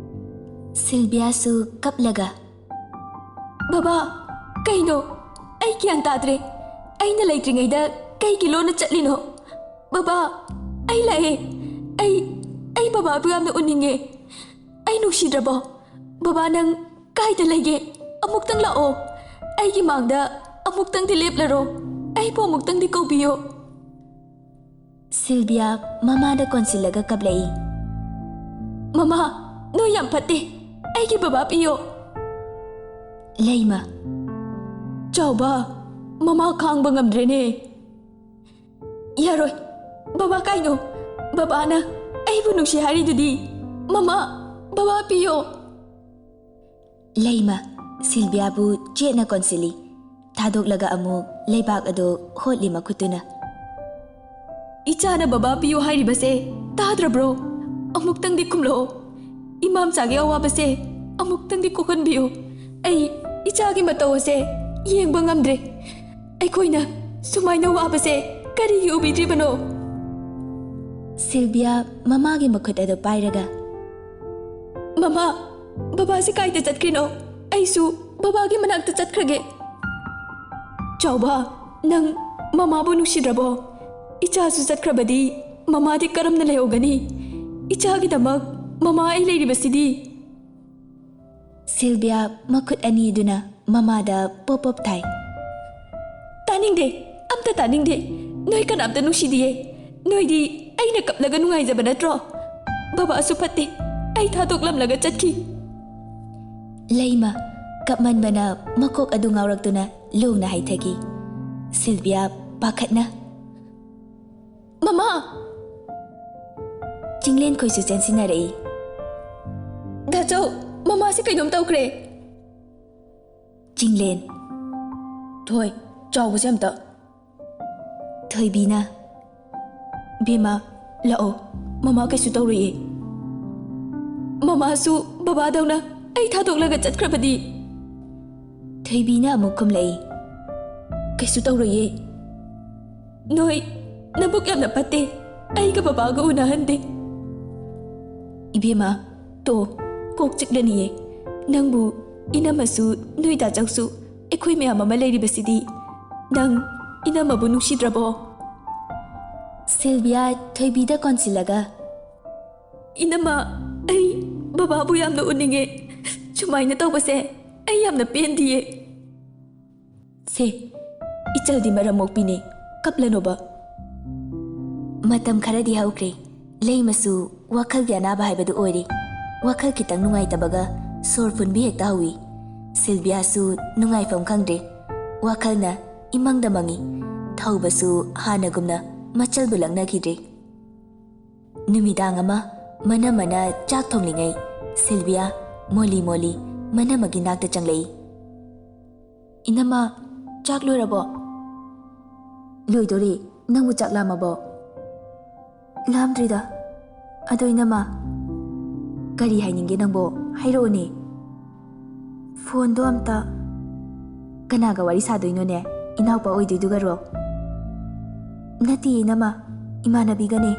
ꯁꯤꯜꯕꯤꯌꯥꯁꯨ ꯀꯞꯂꯒ, "ꯕꯕꯥ, ꯀꯩꯅꯣ? ꯑꯩ ꯒ꯭ꯌꯥꯟ ꯇꯥꯗ꯭ꯔꯦ꯫ ꯑꯩꯅ ꯂꯩꯇ꯭ꯔꯤꯉꯩꯗ ꯀꯩꯒꯤ ꯂꯣꯟꯅ ꯆꯠꯂꯤꯅꯣ? ꯕꯕꯥ, ꯑꯩ ꯂꯥꯛꯑꯦ꯫ ꯑꯩ, ꯑꯩ ꯕꯕꯥꯕꯨ ꯌꯥꯝꯅ ꯎꯅꯤꯡꯉꯦ꯫ ꯑꯩ ꯅꯨꯡꯁꯤꯗ꯭ꯔꯕꯣ? ꯕꯕꯥ, ꯅꯪ ꯀꯥꯏꯗ ꯂꯩꯒꯦ? ꯑꯃꯨꯛꯇꯪ ꯂꯥꯛꯑꯣ꯫ ꯑꯩꯒꯤ ꯃꯥꯡꯗ ꯑꯃꯨꯛꯇꯪꯗꯤ ꯂꯦꯞꯂꯔꯣ꯫ ꯑꯩꯕꯨ ꯑꯃꯨꯛꯇꯪꯗꯤ ꯀꯧꯕꯤꯌꯣ꯫" ꯁꯤꯜꯕꯤꯌꯥ ꯃꯃꯥꯗ ꯀꯣꯟꯁꯤꯜꯂꯒ ꯀꯞꯂꯛꯏ꯫ "ꯃꯃꯥ, ꯅꯣꯏ ꯌꯥꯝ ꯐꯠꯇꯦ꯫ ꯑꯩꯒꯤ ꯕꯕꯥ ꯄꯤꯌꯣ꯫" ꯂꯩꯃ, "ꯆꯥꯎꯕ, ꯃꯃꯥ ꯈꯥꯡꯕ ꯉꯝꯗ꯭ꯔꯦꯅꯦ꯫" "ꯌꯥꯔꯣꯏ꯫ ꯕꯕꯥ ꯀꯥꯏꯅꯣ? ꯕꯕꯥꯅ ꯑꯩꯕꯨ ꯅꯨꯡꯁꯤ ꯍꯥꯏꯔꯤꯗꯨꯗꯤ꯫ ꯃꯃꯥ, ꯕꯕꯥ ꯄꯤꯌꯣ꯫" ꯂꯩꯃ ꯁꯤꯜꯕꯤꯌꯥꯕꯨ ꯆꯦꯠꯅ ꯀꯣꯟꯁꯤꯜꯂꯤ꯫ ꯊꯥꯗꯣꯛꯂꯒ ꯑꯃꯨꯛ ꯂꯩꯕꯥꯛ ꯑꯗꯨ ꯍꯣꯠꯂꯤ ꯃꯈꯨꯠꯇꯨꯅ꯫ "ꯏꯆꯥꯅ ꯕꯕꯥ ꯄꯤꯌꯨ ꯍꯥꯏꯔꯤꯕꯁꯦ ꯇꯥꯗ꯭ꯔꯕ꯭ꯔꯣ? ꯑꯃꯨꯛꯇꯪꯗꯤ ꯈꯨꯝꯂꯛꯑꯣ꯫ ꯏꯃꯥꯝꯆꯥꯒꯤ ꯑꯋꯥꯕꯁꯦ ꯑꯃꯨꯛꯇꯪꯗꯤ ꯀꯣꯛꯍꯟꯕꯤꯌꯨ꯫ ꯑꯩ ꯏꯆꯥꯒꯤ ꯃꯇꯧ ꯑꯁꯦ ꯌꯦꯡꯕ ꯉꯝꯗ꯭ꯔꯦ꯫ ꯑꯩꯈꯣꯏꯅ ꯁꯨꯃꯥꯏꯅ ꯋꯥꯕꯁꯦ ꯀꯔꯤꯒꯤ ꯎꯕꯤꯗ꯭ꯔꯤꯕꯅꯣ? ꯁꯤꯜꯕꯤꯌꯥ ꯃꯃꯥꯒꯤ ꯃꯈꯨꯠ ꯑꯗꯨ ꯄꯥꯏꯔꯒ, "ꯃꯃꯥ, ꯕꯕꯥꯁꯤ ꯀꯥꯏꯗ ꯆꯠꯈ꯭ꯔꯤꯅꯣ? ꯑꯩꯁꯨ ꯕꯕꯥꯒꯤ ꯃꯅꯥꯛꯇ ꯆꯠꯈ꯭ꯔꯒꯦ꯫" "ꯆꯥꯎꯕ, ꯅꯪ ꯃꯃꯥꯕꯨ ꯅꯨꯡꯁꯤꯗ꯭ꯔꯕꯣ? ꯏꯆꯥꯁꯨ ꯆꯠꯈ꯭ꯔꯕꯗꯤ ꯃꯃꯥꯗꯤ ꯀꯔꯝꯅ ꯂꯩꯍꯧꯒꯅꯤ? ꯏꯆꯥꯒꯤꯗꯃꯛ ꯃꯃꯥ ꯑꯩ ꯂꯩꯔꯤꯕꯁꯤꯗꯤ꯫" ꯁꯤꯜꯕꯤꯌꯥ ꯃꯈꯨꯠ ꯑꯅꯤ ꯑꯗꯨꯅ ꯃꯃꯥꯗ ꯄꯣꯞ ꯄꯣꯞ ꯊꯥꯏ꯫ "ꯇꯥꯅꯤꯡꯗꯦ, ꯑꯝꯇ ꯇꯥꯅꯤꯡꯗꯦ꯫ ꯅꯣꯏ ꯀꯅꯥꯝꯇ ꯅꯨꯡꯁꯤꯗꯤꯌꯦ꯫ ꯅꯣꯏꯗꯤ ꯑꯩꯅ ꯀꯞꯂꯒ ꯅꯨꯡꯉꯥꯏꯖꯕ ꯅꯠꯇ꯭ꯔꯣ? ꯕꯕꯥꯁꯨ ꯐꯠꯇꯦ, ꯑꯩ ꯊꯥꯗꯣꯛꯂꯝꯂꯒ ꯆꯠꯈꯤ꯫" ꯂꯩꯃ ꯀꯞꯃꯟꯕꯅ ꯃꯀꯣꯛ ꯑꯗꯨ ꯉꯥꯎꯔꯛꯇꯨꯅ ꯂꯣꯡꯅ ꯍꯥꯏꯊꯈꯤ꯫ ꯁꯤꯜꯕꯤꯌꯥ ꯄꯥꯈꯠꯅ, "ꯃꯃꯥ!" ꯆꯤꯡꯂꯦꯟ ꯈꯣꯏꯁꯨ ꯆꯦꯟꯁꯤꯟꯅꯔꯛꯏ꯫ "ꯗꯥꯆꯧ, ꯃꯃꯥꯁꯦ ꯀꯩꯅꯣꯝ ꯇꯧꯈ꯭ꯔꯦ꯫" ꯆꯤꯡꯂꯦꯟ, "ꯊꯣꯏ, ꯆꯥꯎꯕꯁꯦ ꯑꯝꯇ꯫" ꯊꯣꯏꯕꯤꯅ, "ꯕꯦꯝꯃ, ꯂꯥꯛꯑꯣ, ꯃꯃꯥ ꯀꯩꯁꯨ ꯇꯧꯔꯣꯏꯌꯦ꯫" "ꯃꯃꯥꯁꯨ ꯕꯕꯥꯗꯧꯅ ꯑꯩ ꯊꯥꯗꯣꯛꯂꯒ ꯆꯠꯈ꯭ꯔꯕꯗꯤ?" ꯊꯣꯏꯕꯤꯅ ꯑꯃꯨꯛ ꯈꯨꯝꯂꯛꯏ, "ꯀꯩꯁꯨ ꯇꯧꯔꯣꯏꯌꯦ꯫ ꯅꯣꯏ ꯅꯕꯨꯛ ꯌꯥꯝꯅ ꯐꯠꯇꯦ, ꯑꯩꯒ ꯕꯕꯥꯒ ꯎꯅꯍꯟꯗꯦ꯫" "ꯏꯕꯦꯝꯃ, ꯇꯣ, ꯀꯣꯛ ꯆꯤꯛꯂꯅꯤꯌꯦ꯫ ꯅꯪꯕꯨ, ꯏꯅꯝꯃꯁꯨ, ꯅꯣꯏ ꯗꯥꯆꯧꯁꯨ, ꯑꯩꯈꯣꯏ ꯃꯌꯥꯝ ꯑꯃ ꯂꯩꯔꯤꯕꯁꯤꯗꯤ꯫ ꯅꯪ ꯏꯅꯝꯃꯕꯨ ꯅꯨꯡꯁꯤꯗ꯭ꯔꯕꯣ?" ꯁꯤꯜꯕꯤꯌꯥ ꯊꯣꯏꯕꯤꯗ ꯀꯣꯟꯁꯤꯜꯂꯒ, "ꯏꯅꯝꯃ, ꯑꯩ ꯕꯕꯥꯕꯨ ꯌꯥꯝꯅ ꯎꯅꯤꯡꯉꯦ꯫ ꯁꯨꯃꯥꯏꯅ ꯇꯧꯕꯁꯦ ꯑꯩ ꯌꯥꯝꯅ ꯄꯦꯟꯗꯤꯌꯦ꯫" "ꯁꯦ, ꯏꯆꯜꯗꯤ ꯃꯔꯝ ꯃꯣꯛꯄꯤꯅꯦ, ꯀꯞꯂꯅꯣꯕ꯫" ꯃꯇꯝ ꯈꯔꯗꯤ ꯍꯧꯈ꯭ꯔꯦ꯫ ꯂꯩꯃꯁꯨ ꯋꯥꯈꯜꯒꯤ ꯑꯅꯥꯕ ꯍꯥꯏꯕꯗꯨ ꯑꯣꯏꯔꯦ꯫ ꯋꯥꯈꯜ ꯈꯤꯇꯪ ꯅꯨꯡꯉꯥꯏꯇꯕꯒ ꯁꯣꯔ ꯐꯨꯟꯕꯤ ꯍꯦꯛꯇ ꯍꯧꯏ꯫ ꯁꯤꯜꯕꯤꯌꯥꯁꯨ ꯅꯨꯡꯉꯥꯏꯐꯝ ꯈꯪꯗ꯭ꯔꯦ꯫ ꯋꯥꯈꯜꯅ ꯏꯃꯪꯗ ꯃꯪꯏ꯫ ꯊꯧꯕꯁꯨ ꯍꯥꯟꯅꯒꯨꯝꯅ ꯃꯆꯜꯕꯨ ꯂꯛꯅꯈꯤꯗ꯭ꯔꯦ꯫ ꯅꯨꯃꯤꯗꯥꯡ ꯑꯃ ꯃꯅꯝꯃꯅ ꯆꯥꯛ ꯊꯣꯡꯂꯤꯉꯩ ꯁꯤꯜꯕꯤꯌꯥ ꯃꯣꯂꯤ ꯃꯣꯂꯤ ꯃꯅꯝꯃꯒꯤ ꯅꯥꯛꯇ ꯆꯪꯂꯛꯏ꯫ "ꯏꯅꯝꯃ, ꯆꯥꯛ ꯂꯣꯏꯔꯕꯣ?" "ꯂꯣꯏꯗꯣꯔꯦ꯫ ꯅꯪꯕꯨ ꯆꯥꯛ ꯂꯥꯝꯃꯕꯣ?" "ꯂꯥꯝꯗ꯭ꯔꯤꯗ꯫ ꯑꯗꯣ ꯏꯅꯝꯃ, ꯀꯔꯤ ꯍꯥꯏꯅꯤꯡꯒꯦ ꯅꯪꯕꯣ? ꯍꯥꯏꯔꯛꯑꯣꯅꯦ꯫" "ꯐꯣꯟꯗꯣ ꯑꯝꯇ꯫" "ꯀꯅꯥꯒ ꯋꯥꯔꯤ ꯁꯥꯗꯣꯏꯅꯣꯅꯦ? ꯏꯅꯥꯎꯄꯥ ꯑꯣꯏꯗꯣꯏꯗꯨꯒꯔꯣ?" ꯅꯠꯇꯦ ꯏꯅꯝꯃ, ꯏꯃꯥꯟꯅꯕꯤꯒꯅꯦ꯫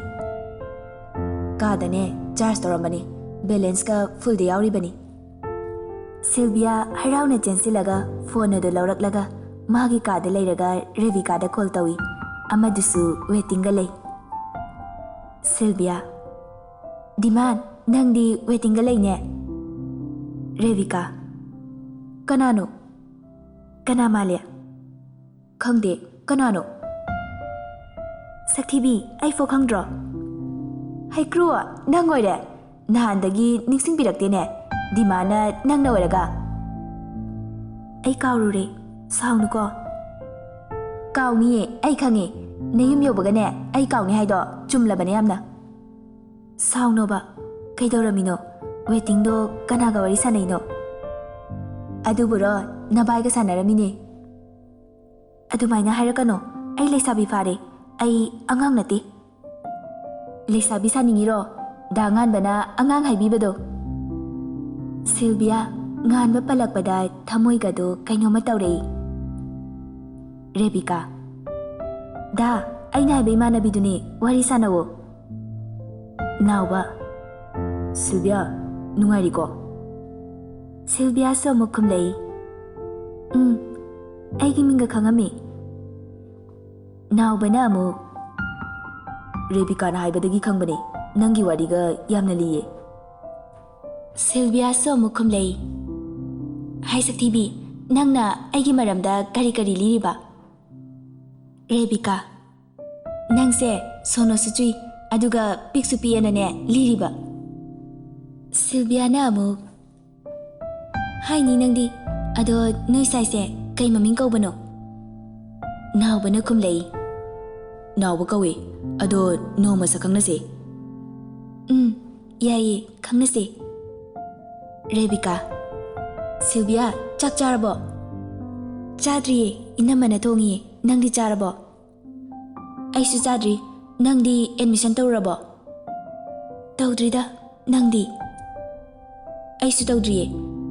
ꯀꯥꯗꯅꯦ ꯆꯥꯔꯖ ꯇꯧꯔꯝꯕꯅꯤ, ꯕꯦꯂꯦꯟꯁꯀ ꯐꯨꯜꯗ ꯌꯥꯎꯔꯤꯕꯅꯤ꯫ ꯁꯤꯜꯚꯤꯌꯥ ꯍꯔꯥꯎꯅ ꯆꯦꯟꯁꯤꯜꯂꯒ ꯐꯣꯟ ꯑꯗꯨ ꯂꯧꯔꯛꯂꯒ ꯃꯥꯒꯤ ꯀꯥꯗ ꯂꯩꯔꯒ ꯔꯦꯕꯤꯀꯥꯗ ꯀꯣꯜ ꯇꯧꯏ꯫ ꯑꯃꯗꯨꯁꯨ ꯋꯦꯇꯤꯡꯒ ꯂꯩ꯫ ꯁꯤꯜꯚꯤꯌꯥ, "ꯗꯤꯃꯥꯟ, ꯅꯪꯗꯤ ꯋꯦꯇꯤꯡꯒ ꯂꯩꯅꯦ?" ꯔꯦꯕꯤꯀꯥ, "ꯀꯅꯥꯅꯣ? ꯀꯅꯥ ꯃꯥꯜꯂꯤ?" "ꯈꯪꯗꯦ, ꯀꯅꯥꯅꯣ?" "ꯁꯛꯊꯤꯕꯤ, ꯑꯩꯐꯥꯎ ꯈꯪꯗ꯭ꯔꯣ?" "ꯍꯩꯀ꯭ꯔꯨ, ꯅꯪ ꯑꯣꯏꯔꯦ? ꯅꯍꯥꯟꯗꯒꯤ ꯅꯤꯡꯁꯤꯡꯕꯤꯔꯛꯇꯦꯅꯦ, ꯗꯤꯃꯥꯟꯅ ꯅꯪꯅ ꯑꯣꯏꯔꯒ?" "ꯑꯩ ꯀꯥꯎꯔꯨꯔꯦ, ꯁꯥꯎꯅꯨꯀꯣ꯫" "ꯀꯥꯎꯅꯤꯌꯦ, ꯑꯩ ꯈꯪꯉꯦ꯫ ꯅꯌꯨꯝ ꯌꯧꯕꯒꯅꯦ ꯑꯩ ꯀꯥꯎꯅꯤ ꯍꯥꯏꯗꯣ ꯆꯨꯝꯂꯕꯅꯦ ꯌꯥꯝꯅ꯫" "ꯁꯥꯎꯅꯣꯕ, ꯀꯩꯗꯧꯔꯝꯃꯤꯅꯣ? ꯋꯦꯇꯤꯡꯗꯣ ꯀꯅꯥꯒ ꯋꯥꯔꯤ ꯁꯥꯟꯅꯩꯅꯣ?" "ꯑꯗꯨꯕꯨꯔꯣ, ꯅꯕꯥꯏꯒ ꯁꯥꯟꯅꯔꯝꯃꯤꯅꯦ꯫" "ꯑꯗꯨꯃꯥꯏꯅ ꯍꯥꯏꯔꯛꯀꯅꯣ, ꯑꯩ ꯂꯩꯁꯥꯕꯤ ꯐꯥꯔꯦ, ꯑꯩ ꯑꯉꯥꯡ ꯅꯠꯇꯦ꯫" "ꯂꯩꯁꯥꯕꯤ ꯁꯥꯅꯤꯡꯉꯤꯔꯣ? ꯗꯥ ꯉꯥꯟꯕꯅ ꯑꯉꯥꯡ ꯍꯥꯏꯕꯤꯕꯗꯣ?" ꯁꯤꯜꯚꯤꯌꯥ, ꯉꯥꯟꯕ ꯄꯜꯂꯛꯄꯗ ꯊꯃꯣꯏꯒꯗꯣ ꯀꯩꯅꯣꯝꯃ ꯇꯧꯔꯛꯏ꯫ ꯔꯦꯕꯤꯀꯥ, "ꯗꯥ, ꯑꯩꯅ ꯍꯥꯏꯕ ꯏꯃꯥꯟꯅꯕꯤꯗꯨꯅꯤ, ꯋꯥꯔꯤ ꯁꯥꯟꯅꯧꯋꯣ꯫" ꯅꯥꯎꯕ, "ꯁꯤꯜꯚꯤꯌꯥ, ꯅꯨꯡꯉꯥꯏꯔꯤꯀꯣ?" ꯁꯤꯜꯚꯤꯌꯥꯁꯨ ꯑꯃꯨꯛ ꯈꯨꯝꯂꯛꯏ, "ꯎꯝ, ꯑꯩꯒꯤ ꯃꯤꯡꯒ ꯈꯪꯉꯝꯃꯤ꯫" ꯅꯥꯎꯕꯅ ꯑꯃꯨꯛ, "ꯔꯦꯕꯤꯀꯥꯅ ꯍꯥꯏꯕꯗꯒꯤ ꯈꯪꯕꯅꯦ, ꯅꯪꯒꯤ ꯋꯥꯔꯤꯒ ꯌꯥꯝꯅ ꯂꯤꯌꯦ꯫" ꯁꯤꯜꯚꯤꯌꯥꯁꯨ ꯑꯃꯨꯛ ꯈꯨꯝꯂꯛꯏ, "ꯍꯥꯏ ꯁꯛꯊꯤꯕꯤ, ꯅꯪꯅ ꯑꯩꯒꯤ ꯃꯔꯝꯗ ꯀꯔꯤ ꯀꯔꯤ ꯂꯤꯔꯤꯕ?" ꯔꯦꯕꯤꯀꯥ, "ꯅꯪꯁꯦ ꯁꯣꯅꯣꯁꯨ ꯆꯨꯏ, ꯑꯗꯨꯒ ꯄꯤꯛꯁꯨ ꯄꯤꯛꯑꯦꯅꯅꯦ ꯂꯤꯔꯤꯕ꯫" ꯁꯤꯜꯚꯤꯌꯥꯅ ꯑꯃꯨꯛ, "ꯍꯥꯏꯅꯤ ꯅꯪꯗꯤ, ꯑꯗꯣ ꯅꯣꯏ ꯁꯥꯏꯁꯦ ꯀꯩ ꯃꯃꯤꯡ ꯀꯧꯕꯅꯣ?" ꯅꯥꯎꯕꯅ ꯈꯨꯝꯂꯛꯏ, "ꯅꯥꯎꯕ ꯀꯧꯏ, ꯑꯗꯣ ꯅꯣꯡꯃ ꯁꯛ ꯈꯪꯅꯁꯦ꯫" "ꯎꯝ, ꯌꯥꯏꯌꯦ, ꯈꯪꯅꯁꯦ꯫" ꯔꯦꯕꯤꯀꯥ, "ꯁꯤꯜꯚꯤꯌꯥ, ꯆꯥꯛ ꯆꯥꯔꯕꯣ?" "ꯆꯥꯗ꯭ꯔꯤꯌꯦ, ꯏꯅꯝꯃꯅ ꯊꯣꯡꯉꯤꯌꯦ, ꯅꯪꯗꯤ ꯆꯥꯔꯕꯣ?" "ꯑꯩꯁꯨ ꯆꯥꯗ꯭ꯔꯤ꯫ ꯅꯪꯗꯤ ꯑꯦꯗꯃꯤꯁꯟ ꯇꯧꯔꯨꯔꯕꯣ?" "ꯇꯧꯗ꯭ꯔꯤꯗ꯫ ꯅꯪꯗꯤ?" "ꯑꯩꯁꯨ ꯇꯧꯗ꯭ꯔꯤꯌꯦ꯫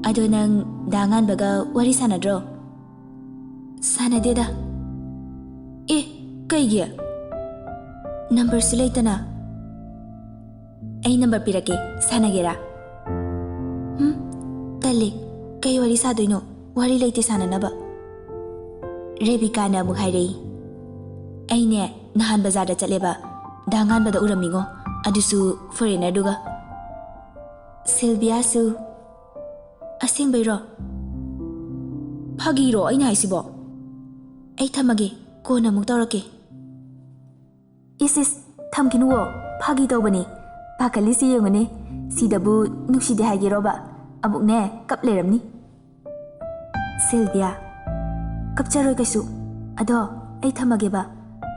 ꯑꯗꯣ ꯅꯪ ꯗꯥ ꯉꯥꯟꯕꯒ ꯋꯥꯔꯤ ꯁꯥꯟꯅꯗ꯭ꯔꯣ?" "ꯁꯥꯟꯅꯗꯦꯗ꯫" "ꯑꯦ, ꯀꯩꯒꯤ?" ꯅꯝꯕꯔꯁꯨ ꯂꯩꯇꯅ꯫ ꯑꯩ ꯅꯝꯕꯔ ꯄꯤꯔꯛꯀꯦ, ꯁꯥꯟꯅꯒꯦꯔꯥ? ꯍꯨꯝ? ꯇꯜꯂꯦ꯫ ꯀꯩ ꯋꯥꯔꯤ ꯁꯥꯗꯣꯏꯅꯣ? ꯋꯥꯔꯤ ꯂꯩꯇꯦ ꯁꯥꯟꯅꯅꯕ꯫ ꯔꯦꯕꯤꯀꯥꯅ ꯑꯃꯨꯛ ꯍꯥꯏꯔꯛꯏ, "ꯑꯩꯅꯦ, ꯅꯍꯥꯟ ꯕꯖꯥꯔꯗ ꯆꯠꯂꯦꯕ꯫ ꯗꯥ ꯉꯥꯟꯕꯗ ꯎꯔꯝꯃꯤꯉꯣ, ꯑꯗꯨꯁꯨ ꯐꯣꯔꯦꯅꯔꯗꯨꯒ꯫" ꯁꯤꯜꯕꯤꯌꯥꯁꯨ, "ꯑꯁꯦꯡꯕꯩꯔꯣ? ꯐꯥꯒꯤꯔꯣ ꯑꯩꯅ ꯍꯥꯏꯁꯤꯕꯣ? ꯑꯩ ꯊꯝꯃꯒꯦ, ꯀꯣꯟꯅ ꯑꯃꯨꯛ ꯇꯧꯔꯛꯀꯦ꯫" "ꯏꯁ ꯏꯁ, ꯊꯝꯈꯤꯅꯨꯋꯣ, ꯐꯥꯒꯤ ꯇꯧꯕꯅꯦ꯫ ꯄꯥꯈꯠꯂꯤꯁꯤ ꯌꯦꯡꯉꯨꯅꯦ, ꯁꯤꯗꯕꯨ ꯅꯨꯡꯁꯤꯗꯦ ꯍꯥꯏꯒꯦꯔꯣꯕ? ꯑꯃꯨꯛꯅꯦ ꯀꯞ ꯂꯩꯔꯝꯅꯤ꯫" ꯁꯤꯜꯕꯤꯌꯥ, "ꯀꯞꯆꯔꯣꯏ ꯀꯩꯁꯨ꯫ ꯑꯗꯣ ꯑꯩ ꯊꯝꯃꯒꯦꯕ꯫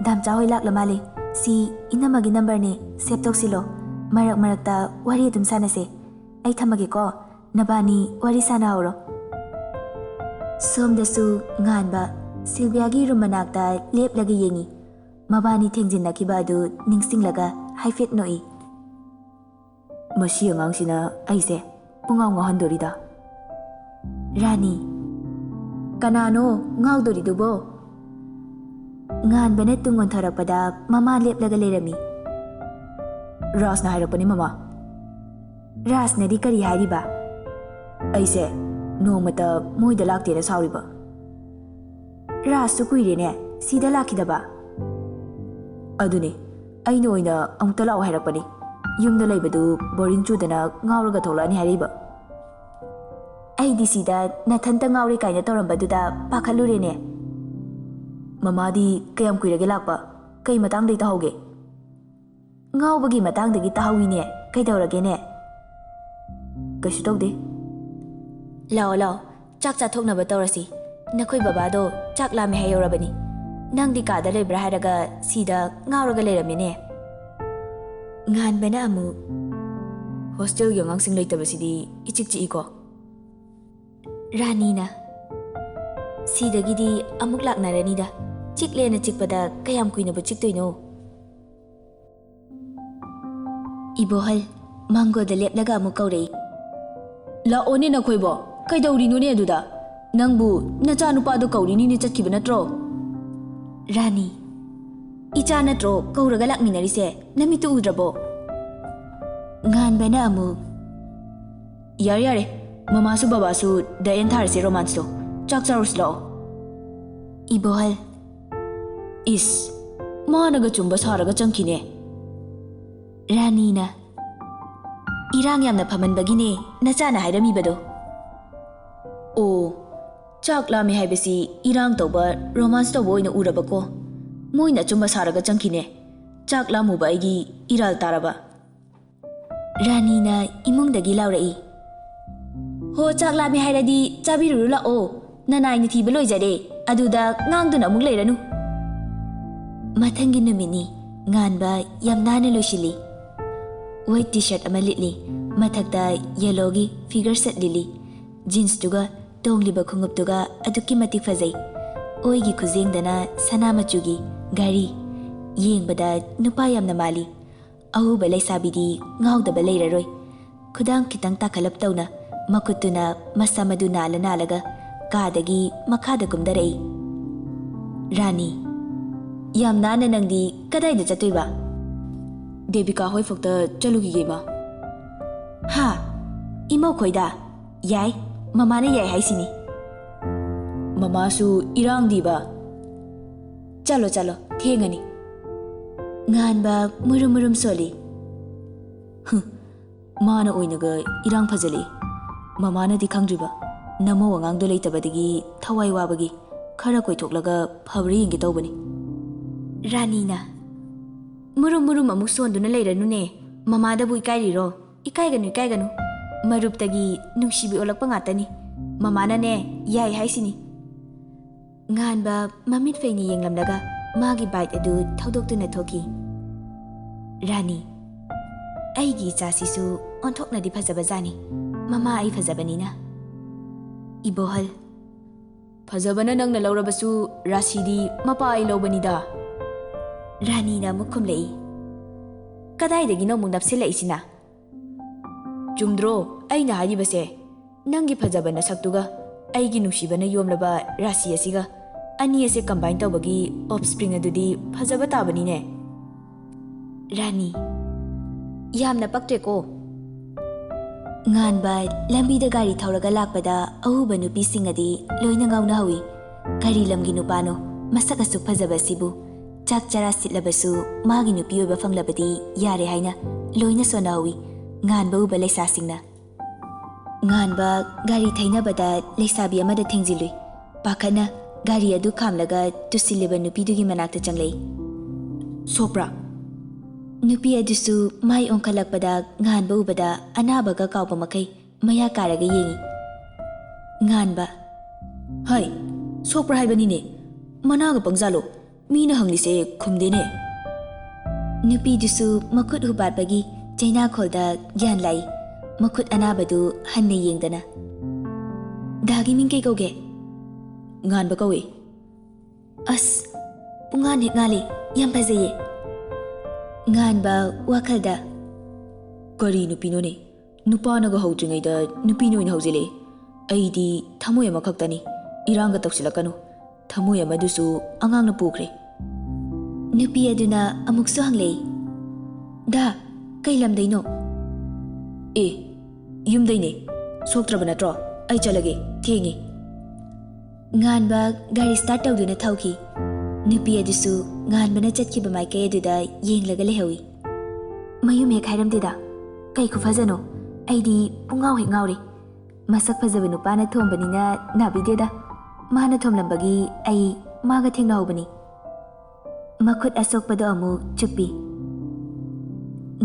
ꯗꯥꯝꯆꯥ ꯍꯣꯏ ꯂꯥꯛꯂ ꯃꯥꯜꯂꯦ꯫ ꯁꯤ ꯏꯅꯝꯃꯒꯤ ꯅꯝꯕꯔꯅꯦ, ꯁꯦꯚ ꯇꯧꯁꯤꯜꯂꯣ꯫ ꯃꯔꯛ ꯃꯔꯛꯇ ꯋꯥꯔꯤ ꯑꯗꯨꯝ ꯁꯥꯟꯅꯁꯦ꯫ ꯑꯩ ꯊꯝꯃꯒꯦꯀꯣ꯫ ꯅꯕꯥꯅꯤ ꯋꯥꯔꯤ ꯁꯥꯟꯅꯍꯧꯔꯣ꯫" ꯁꯣꯝꯗꯁꯨ ꯉꯥꯟꯕ ꯁꯤꯜꯕꯤꯌꯥꯒꯤ ꯔꯨꯝ ꯃꯅꯥꯛꯇ ꯂꯦꯞꯂꯒ ꯌꯦꯡꯉꯤ꯫ ꯃꯕꯥꯅꯤ ꯊꯦꯡꯖꯤꯟꯅꯈꯤꯕ ꯑꯗꯨ ꯅꯤꯡꯁꯤꯡꯂꯒ ꯍꯥꯏꯐꯦꯠ ꯅꯣꯛꯏ꯫ "ꯃꯁꯤ ꯑꯉꯥꯡꯁꯤꯅ ꯑꯩꯁꯦ ꯄꯨꯡꯉꯥꯎ ꯉꯥꯎꯍꯟꯗꯣꯔꯤꯗ꯫" ꯔꯥꯅꯤ, "ꯀꯅꯥꯅꯣ ꯉꯥꯎꯗꯣꯔꯤꯗꯨꯕꯣ?" ꯉꯥꯟꯕꯅ ꯇꯨꯡ ꯑꯣꯟꯊꯣꯔꯛꯄꯗ ꯃꯃꯥ ꯂꯦꯞꯂꯒ ꯂꯩꯔꯝꯃꯤ꯫ "ꯔꯥꯖꯅ ꯍꯥꯏꯔꯛꯄꯅꯤ, ꯃꯃꯥ꯫" "ꯔꯥꯖꯅꯗꯤ ꯀꯔꯤ ꯍꯥꯏꯔꯤꯕ?" "ꯑꯩꯁꯦ ꯅꯣꯡꯃꯇ ꯃꯣꯏꯗ ꯂꯥꯛꯇꯦꯅ ꯁꯥꯎꯔꯤꯕ꯫" "ꯔꯥꯖꯁꯨ ꯀꯨꯏꯔꯦꯅꯦ ꯁꯤꯗ ꯂꯥꯛꯈꯤꯗꯕ꯫" "ꯑꯗꯨꯅꯦ, ꯑꯩꯅ ꯑꯣꯏꯅ ꯑꯃꯨꯛꯇ ꯂꯥꯛꯑꯣ ꯍꯥꯏꯔꯛꯄꯅꯤ꯫ ꯌꯨꯝꯗ ꯂꯩꯕꯗꯨ ꯕꯣꯔꯤꯡ ꯆꯨꯗꯅ ꯉꯥꯎꯔꯒ ꯊꯣꯛꯂꯛꯑꯅꯤ ꯍꯥꯏꯔꯛꯏꯕ꯫" "ꯑꯩꯗꯤ ꯁꯤꯗ ꯅꯊꯟꯇ ꯉꯥꯎꯔꯦ ꯀꯥꯏꯅ ꯇꯧꯔꯝꯕꯗꯨꯗ ꯄꯥꯈꯠꯂꯨꯔꯦꯅꯦ꯫" "ꯃꯃꯥꯗꯤ ꯀꯌꯥꯝ ꯀꯨꯏꯔꯒꯦ ꯂꯥꯛꯄ? ꯀꯩ ꯃꯇꯥꯡꯗꯩ ꯇꯧꯍꯧꯒꯦ?" "ꯉꯥꯎꯕꯒꯤ ꯃꯇꯥꯡꯗꯒꯤ ꯇꯥꯍꯧꯋꯤꯅꯦ꯫ ꯀꯩꯗꯧꯔꯒꯦꯅꯦ?" "ꯀꯩꯁꯨ ꯇꯧꯗꯦ꯫" "ꯂꯥꯛꯑꯣ, ꯂꯥꯛꯑꯣ, ꯆꯥꯛ ꯆꯥꯊꯣꯛꯅꯕ ꯇꯧꯔꯁꯤ꯫ ꯅꯈꯣꯏ ꯕꯕꯥꯗꯣ ꯆꯥꯛ ꯂꯥꯝꯃꯦ ꯍꯥꯏꯍꯧꯔꯕꯅꯤ꯫ ꯅꯪꯗꯤ ꯀꯥꯗ ꯂꯩꯕ꯭ꯔꯥ ꯍꯥꯏꯔꯒ ꯁꯤꯗ ꯉꯥꯎꯔꯒ ꯂꯩꯔꯝꯃꯦꯅꯦ꯫" ꯉꯥꯟꯕꯅ ꯑꯃꯨꯛ, "ꯍꯣꯁꯇꯦꯜꯒꯤ ꯑꯉꯥꯡꯁꯤꯡ ꯂꯩꯇꯕꯁꯤꯗꯤ ꯏꯆꯤꯛ ꯆꯤꯛꯏꯀꯣ꯫" ꯔꯥꯅꯤꯅ, "ꯁꯤꯗꯒꯤꯗꯤ ꯑꯃꯨꯛ ꯂꯥꯛꯅꯔꯅꯤꯗ꯫ ꯆꯤꯛꯂꯦꯅ ꯆꯤꯛꯄꯗ ꯀꯌꯥꯝ ꯀꯨꯏꯅꯕꯨ ꯆꯤꯛꯇꯣꯏꯅꯣ?" ꯏꯕꯣꯍꯜ ꯃꯥꯡꯒꯣꯜꯗ ꯂꯦꯞꯂꯒ ꯑꯃꯨꯛ ꯀꯧꯔꯛꯏ꯫ "ꯂꯥꯛꯑꯣꯅꯦ ꯅꯈꯣꯏꯕꯣ, ꯀꯩꯗꯧꯔꯤꯅꯣꯅꯦ ꯑꯗꯨꯗ? ꯅꯪꯕꯨ ꯅꯆꯥꯅꯨꯄꯥꯗꯣ ꯀꯧꯔꯤꯅꯤꯅꯦ, ꯆꯠꯈꯤꯕ ꯅꯠꯇ꯭ꯔꯣ?" ꯔꯥꯅꯤ, "ꯏꯆꯥ ꯅꯠꯇ꯭ꯔꯣ ꯀꯧꯔꯒ ꯂꯥꯛꯃꯤꯟꯅꯔꯤꯁꯦ? ꯅꯃꯤꯠꯇꯨ ꯎꯗ꯭ꯔꯕꯣ?" ꯉꯥꯟꯕꯅ ꯑꯃꯨꯛ, "ꯌꯥꯔꯦ, ꯌꯥꯔꯦ, ꯃꯃꯥꯁꯨ ꯕꯕꯥꯁꯨ ꯗ ꯑꯦꯟ ꯊꯥꯔꯁꯦ ꯔꯣꯃꯥꯟꯁꯇꯣ꯫ ꯆꯥꯛ ꯆꯥꯔꯨꯁꯤ ꯂꯥꯛꯑꯣ꯫" ꯏꯕꯣꯍꯜ, "ꯏꯁ, ꯃꯥꯅꯒ ꯆꯨꯝꯕ ꯁꯥꯔꯒ ꯆꯪꯈꯤꯅꯦ꯫" ꯔꯥꯅꯤꯅ, "ꯏꯔꯥꯡ ꯌꯥꯝꯅ ꯐꯃꯟꯕꯒꯤꯅꯦ ꯅꯆꯥꯅ ꯍꯥꯏꯔꯝꯃꯤꯕꯗꯣ꯫" "ꯑꯣ, ꯆꯥꯛ ꯂꯥꯝꯃꯦ ꯍꯥꯏꯕꯁꯤ ꯏꯔꯥꯡ ꯇꯧꯕ, ꯔꯣꯃꯥꯟꯁ ꯇꯧꯕ ꯑꯣꯏꯅ ꯎꯔꯕꯀꯣ꯫ ꯃꯣꯏꯅ ꯑꯆꯨꯝꯕ ꯁꯥꯔꯒ ꯆꯪꯈꯤꯅꯦ꯫ ꯆꯥꯛ ꯂꯥꯝꯃꯨꯕ ꯑꯩꯒꯤ ꯏꯔꯥꯜ ꯇꯥꯔꯕ꯫" ꯔꯥꯅꯤꯅ ꯏꯃꯨꯡꯗꯒꯤ ꯂꯥꯎꯔꯛꯏ, "ꯍꯣ, ꯆꯥꯛ ꯂꯥꯝꯃꯦ ꯍꯥꯏꯔꯗꯤ ꯆꯥꯕꯤꯔꯨꯔꯣ ꯂꯥꯛꯑꯣ꯫ ꯅꯅꯥꯏꯅ ꯊꯤꯕ ꯂꯣꯏꯖꯔꯦ꯫ ꯑꯗꯨꯗ ꯉꯥꯡꯗꯨꯅ ꯑꯃꯨꯛ ꯂꯩꯔꯅꯨ꯫" ꯃꯊꯪꯒꯤ ꯅꯨꯃꯤꯠꯅꯤ꯫ ꯉꯥꯟꯕ ꯌꯥꯝ ꯅꯥꯟꯅ ꯂꯣꯏꯁꯤꯜꯂꯤ꯫ ꯋꯥꯏꯠ ꯇꯤ ꯁꯔꯠ ꯑꯃ ꯂꯤꯠꯂꯤ꯫ ꯃꯊꯛꯇ ꯌꯦꯂꯣꯒꯤ ꯐꯤꯒꯔ ꯁꯦꯠ ꯂꯤꯠꯂꯤ꯫ ꯖꯤꯟꯁꯇꯨꯒ ꯇꯣꯡꯂꯤꯕ ꯈꯣꯡꯎꯞꯇꯨꯒ ꯑꯗꯨꯛꯀꯤ ꯃꯇꯤꯛ ꯐꯖꯩ꯫ ꯑꯣꯏꯒꯤ ꯈꯨꯖꯦꯡꯗꯅ ꯁꯅꯥ ꯃꯆꯨꯒꯤ ꯘꯔꯤ꯫ ꯌꯦꯡꯕꯗ ꯅꯨꯄꯥ ꯌꯥꯝꯅ ꯃꯥꯜꯂꯤ꯫ ꯑꯍꯨꯕ ꯂꯩꯁꯥꯕꯤꯗꯤ ꯉꯥꯎꯗꯕ ꯂꯩꯔꯔꯣꯏ꯫ ꯈꯨꯗꯥꯡ ꯈꯤꯇꯪ ꯇꯥꯈꯠꯂꯞ ꯇꯧꯅ ꯃꯈꯨꯠꯇꯨꯅ ꯃꯁꯝ ꯑꯗꯨ ꯅꯥꯜꯂ ꯅꯥꯜꯂꯒ ꯀꯥꯗꯒꯤ ꯃꯈꯥꯗ ꯀꯨꯝꯊꯔꯛꯏ꯫ ꯔꯥꯅꯤ, "ꯌꯥꯝ ꯅꯥꯟꯅ ꯅꯪꯗꯤ ꯀꯗꯥꯏꯗ ꯆꯠꯇꯣꯏꯕ?" "ꯗꯦꯕꯤꯀꯥ ꯍꯣꯏ ꯐꯥꯎꯇ ꯆꯠꯂꯨꯈꯤꯒꯦ, ꯏꯃꯥ꯫" "ꯍꯥ? ꯏꯃꯧ ꯈꯣꯏꯗ? ꯌꯥꯏ, ꯃꯃꯥꯅ ꯌꯥꯏ ꯍꯥꯏꯁꯤꯅꯤ꯫" "ꯃꯃꯥꯁꯨ ꯏꯔꯥꯡꯗꯤꯕ꯫" "ꯆꯠꯂꯣ, ꯆꯠꯂꯣ, ꯊꯦꯡꯉꯅꯤ꯫" ꯉꯥꯟꯕ ꯃꯨꯔꯨꯝ ꯃꯨꯔꯨꯝ ꯁꯣꯜꯂꯤ꯫ "ꯍꯨꯝ, ꯃꯥꯅ ꯑꯣꯏꯅꯒ ꯏꯔꯥꯡ ꯐꯖꯜꯂꯤ꯫ ꯃꯃꯥꯅꯗꯤ ꯈꯪꯗ꯭ꯔꯤꯕ, ꯅꯃꯧ ꯑꯉꯥꯡꯗꯣ ꯂꯩꯇꯕꯗꯒꯤ ꯊꯋꯥꯏ ꯋꯥꯕꯒꯤ ꯈꯔ ꯀꯣꯏꯊꯣꯛꯂꯒ ꯐꯕ꯭ꯔꯥ ꯌꯦꯡꯒꯦ ꯇꯧꯕꯅꯤ꯫" ꯔꯥꯅꯤꯅ, "ꯃꯨꯔꯨꯝ ꯃꯨꯔꯨꯝ ꯑꯃꯨꯛ ꯁꯣꯟꯗꯨꯅ ꯂꯩꯔꯅꯨꯅꯦ꯫ ꯃꯃꯥꯗꯕꯨ ꯏꯀꯥꯏꯔꯤꯔꯣ? ꯏꯀꯥꯏꯒꯅꯨ, ꯏꯀꯥꯏꯒꯅꯨ꯫ ꯃꯔꯨꯞꯇꯒꯤ ꯅꯨꯡꯁꯤꯕꯤ ꯑꯣꯜꯂꯛꯄ ꯉꯥꯛꯇꯅꯤ꯫ ꯃꯃꯥꯅꯅꯦ, ꯌꯥꯏ ꯍꯥꯏꯁꯤꯅꯤ꯫" ꯉꯥꯟꯕ ꯃꯃꯤꯠ ꯐꯩꯅ ꯌꯦꯡꯂꯝꯂꯒ ꯃꯥꯒꯤ ꯕꯥꯏꯛ ꯑꯗꯨ ꯊꯧꯗꯣꯛꯇꯨꯅ ꯊꯣꯛꯈꯤ꯫ ꯔꯥꯅꯤ, "ꯑꯩꯒꯤ ꯏꯆꯥꯁꯤꯁꯨ ꯑꯣꯟꯊꯣꯛꯅꯗꯤ ꯐꯖꯕꯖꯥꯠꯅꯤ, ꯃꯃꯥ ꯑꯩ ꯐꯖꯕꯅꯤꯅ꯫" ꯏꯕꯣꯍꯜ, "ꯐꯖꯕꯅ ꯅꯪꯅ ꯂꯧꯔꯕꯁꯨ ꯔꯥꯁꯤꯗꯤ ꯃꯄꯥ ꯑꯩ ꯂꯧꯕꯅꯤꯗ꯫" ꯔꯥꯅꯤꯅ ꯑꯃꯨꯛ ꯈꯨꯝꯂꯛꯏ, "ꯀꯗꯥꯏꯗꯒꯤꯅꯣ ꯑꯃꯨꯛ ꯅꯞꯁꯤꯜꯂꯛꯏꯁꯤꯅ?" "ꯆꯨꯝꯗ꯭ꯔꯣ ꯑꯩꯅ ꯍꯥꯏꯔꯤꯕꯁꯦ? ꯅꯪꯒꯤ ꯐꯖꯕ ꯅꯁꯛꯇꯨꯒ ꯑꯩꯒꯤ ꯅꯨꯡꯁꯤꯕꯅ ꯌꯣꯝꯂꯕ ꯔꯥꯁꯤ ꯑꯁꯤꯒ ꯑꯅꯤ ꯑꯁꯦ combine ꯇꯧꯕꯒꯤ offspring ꯑꯗꯨꯗꯤ ꯐꯖꯕ ꯇꯥꯕꯅꯤꯅꯦ꯫ ꯔꯥꯅꯤ, ꯌꯥꯝꯅ ꯄꯛꯇ꯭ꯔꯦꯀꯣ꯫ ꯉꯥꯟꯕ ꯂꯝꯕꯤꯗ ꯒꯥꯔꯤ ꯊꯧꯔꯒ ꯂꯥꯛꯄꯗ ꯑꯎꯕ ꯅꯨꯄꯤꯁꯤꯡ ꯑꯗꯤ ꯂꯣꯏꯅ ꯉꯥꯎꯅꯍꯧꯏ꯫ ꯀꯔꯤ ꯂꯝꯒꯤ ꯅꯨꯄꯥꯅꯣ ꯃꯁꯛ ꯑꯁꯨꯛ ꯐꯖꯕ ꯑꯁꯤꯕꯨ? ꯆꯥꯛ ꯆꯔꯥ ꯁꯤꯠꯂꯕꯁꯨ ꯃꯥꯒꯤ ꯅꯨꯄꯤ ꯑꯣꯏꯕ ꯐꯪꯂꯕꯗꯤ ꯌꯥꯔꯦ ꯍꯥꯏꯅ ꯂꯣꯏꯅ ꯁꯣꯟꯅꯍꯧꯏ ꯉꯥꯟꯕ ꯎꯕ ꯂꯩꯁꯥꯁꯤꯡꯅ꯫ ꯉꯥꯟꯕ ꯒꯥꯔꯤ ꯊꯩꯅꯕꯗ ꯂꯩꯁꯥꯕꯤ ꯑꯃꯗ ꯊꯦꯡꯖꯤꯜꯂꯨꯏ꯫ ꯄꯥꯈꯠꯅ ꯒꯥꯔꯤ ꯑꯗꯨ ꯈꯥꯝꯂꯒ ꯇꯨꯁꯤꯜꯂꯤꯕ ꯅꯨꯄꯤꯗꯨꯒꯤ ꯃꯅꯥꯛꯇ ꯆꯪꯂꯛꯏ꯫ "ꯁꯣꯛꯄ꯭ꯔꯥ?" ꯅꯨꯄꯤ ꯑꯗꯨꯁꯨ ꯃꯥꯏ ꯑꯣꯟꯈꯠꯂꯛꯄꯗ ꯉꯥꯟꯕ ꯎꯕꯗ ꯑꯅꯥꯕꯒ ꯀꯥꯎꯕ ꯃꯈꯩ ꯃꯌꯥ ꯀꯥꯔꯒ ꯌꯦꯡꯏ꯫ ꯉꯥꯟꯕ, "ꯍꯥꯏ, ꯁꯣꯛꯄ꯭ꯔꯥ ꯍꯥꯏꯕꯅꯤꯅꯦ, ꯃꯅꯥꯒ ꯄꯪꯖꯥꯂꯣ, ꯃꯤꯅ ꯍꯪꯂꯤꯁꯦ ꯈꯨꯝꯗꯦꯅꯦ꯫" ꯅꯨꯄꯤꯗꯨꯁꯨ ꯃꯈꯨꯠ ꯍꯨꯕꯥꯠꯄꯒꯤ ꯆꯩꯅꯥꯈꯣꯜꯗ ꯒ꯭ꯌꯥꯟ ꯂꯥꯛꯏ꯫ ꯃꯈꯨꯠ ꯑꯅꯥꯕꯗꯨ ꯍꯟꯅ ꯌꯦꯡꯗꯅ, "ꯗꯥꯒꯤ ꯃꯤꯡ ꯀꯩ ꯀꯧꯒꯦ?" "ꯉꯥꯟꯕ ꯀꯧꯏ꯫" "ꯑꯁ, ꯄꯨꯡꯉꯥꯟ ꯍꯦꯛ ꯉꯥꯜꯂꯤ, ꯌꯥꯝ ꯐꯖꯩꯌꯦ꯫" ꯉꯥꯟꯕ ꯋꯥꯈꯜꯗ, "ꯀꯔꯤ ꯅꯨꯄꯤꯅꯣꯅꯦ? ꯅꯨꯄꯥꯅꯒ ꯍꯧꯗ꯭ꯔꯤꯉꯩꯗ ꯅꯨꯄꯤꯅ ꯑꯣꯏꯅ ꯍꯧꯖꯤꯜꯂꯛꯑꯦ꯫ ꯑꯩꯗꯤ ꯊꯃꯣꯏ ꯑꯃꯈꯛꯇꯅꯤ, ꯏꯔꯥꯡꯒ ꯇꯧꯁꯤꯜꯂꯛꯀꯅꯨ꯫ ꯊꯃꯣꯏ ꯑꯃꯗꯨꯁꯨ ꯑꯉꯥꯡꯅ ꯄꯨꯈ꯭ꯔꯦ꯫" ꯅꯨꯄꯤ ꯑꯗꯨꯅ ꯑꯃꯨꯛꯁꯨ ꯍꯪꯂꯛꯏ, "ꯗꯥ, ꯀꯩ ꯂꯝꯗꯩꯅꯣ?" "ꯑꯦ, ꯌꯨꯝꯗꯩꯅꯦ꯫ ꯁꯣꯛꯇ꯭ꯔꯕ ꯅꯠꯇ꯭ꯔꯣ? ꯑꯩ ꯆꯠꯂꯒꯦ, ꯊꯦꯡꯉꯦ꯫" ꯉꯥꯟꯕ ꯒꯥꯔꯤ start ꯇꯧꯗꯨꯅ ꯊꯧꯈꯤ꯫ ꯅꯨꯄꯤ ꯑꯗꯨꯁꯨ ꯉꯥꯟꯕꯅ ꯆꯠꯈꯤꯕ ꯃꯥꯏꯀꯩ ꯑꯗꯨꯗ ꯌꯦꯡꯂꯒ ꯂꯩꯍꯧꯏ꯫ "ꯃꯌꯨꯝ ꯍꯦꯛ ꯍꯥꯏꯔꯝꯗꯦꯗ꯫ ꯀꯩ ꯈꯨꯐꯖꯅꯣ! ꯑꯩꯗꯤ ꯄꯨꯡꯉꯥꯎ ꯍꯦꯛ ꯉꯥꯎꯔꯦ꯫ ꯃꯁꯛ ꯐꯖꯕ ꯅꯨꯄꯥꯅ ꯊꯣꯝꯕꯅꯤꯅ ꯅꯥꯕꯤꯗꯦꯗ꯫ ꯃꯥꯅ ꯊꯣꯝꯂꯝꯕꯒꯤ ꯑꯩ ꯃꯥꯒ ꯊꯦꯡꯅꯍꯧꯕꯅꯤ꯫" ꯃꯈꯨꯠ ꯑꯁꯣꯛꯄꯗꯣ ꯑꯃꯨꯛ ꯆꯨꯞꯄꯤ꯫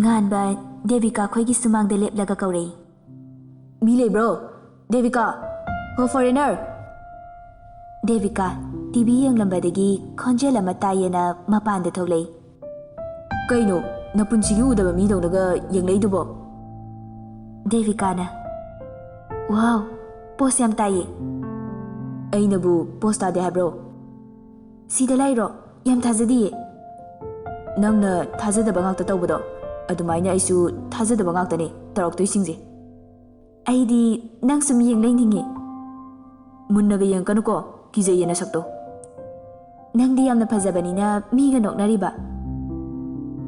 ꯉꯥꯟꯕ ꯗꯦꯕꯤꯀꯥ ꯈꯣꯏꯒꯤ ꯁꯨꯃꯥꯡꯗ ꯂꯦꯞꯂꯒ ꯀꯧꯔꯛꯏ, "ꯃꯤ ꯂꯩꯕ꯭ꯔꯣ? ꯗꯦꯕꯤꯀꯥ! ꯍꯣ, foreigner!" ꯗꯦꯕꯤꯀꯥ ꯇꯤ ꯚꯤ ꯌꯦꯡꯂꯝꯕꯗꯒꯤ ꯈꯣꯟꯖꯦꯜ ꯑꯃ ꯇꯥꯏꯌꯦꯅ ꯃꯄꯥꯟꯗ ꯊꯣꯛꯂꯛꯏ꯫ "ꯀꯩꯅꯣ, ꯅꯄꯨꯟꯁꯤꯒꯤ ꯎꯗꯕ ꯃꯤꯗꯧꯅꯒ ꯌꯦꯡꯂꯛꯏꯗꯨꯕꯣ?" ꯗꯦꯕꯤꯀꯥꯅ, "ꯋꯥꯎ, pose ꯌꯥꯝ ꯇꯥꯏꯌꯦ꯫" "ꯑꯩꯅꯕꯨ pose ꯇꯥꯗꯦ ꯍꯥꯏꯕ꯭ꯔꯣ?" "ꯁꯤꯗ ꯂꯥꯛꯏꯔꯣ? ꯌꯥꯝ ꯊꯥꯖꯗꯤꯌꯦ꯫" "ꯅꯪꯅ ꯊꯥꯖꯗꯕ ꯉꯥꯛꯇ ꯇꯧꯕꯗꯣ, ꯑꯗꯨꯃꯥꯏꯅ ꯑꯩꯁꯨ ꯊꯥꯖꯗꯕ ꯉꯥꯛꯇꯅꯦ ꯇꯧꯔꯛꯇꯣꯏꯁꯤꯡꯁꯦ꯫" "ꯑꯩꯗꯤ ꯅꯪ ꯁꯨꯝ ꯌꯦꯡ ꯂꯩꯅꯤꯡꯉꯦ꯫" "ꯃꯨꯟꯅꯒ ꯌꯦꯡꯉꯛꯀꯅꯨꯀꯣ, ꯀꯤꯖꯩꯌꯦ ꯅꯁꯛꯇꯣ꯫" ꯅꯪꯗꯤ ꯌꯥꯝꯅ ꯐꯖꯕꯅꯤꯅ ꯃꯤꯒ ꯅꯣꯛꯅꯔꯤꯕ?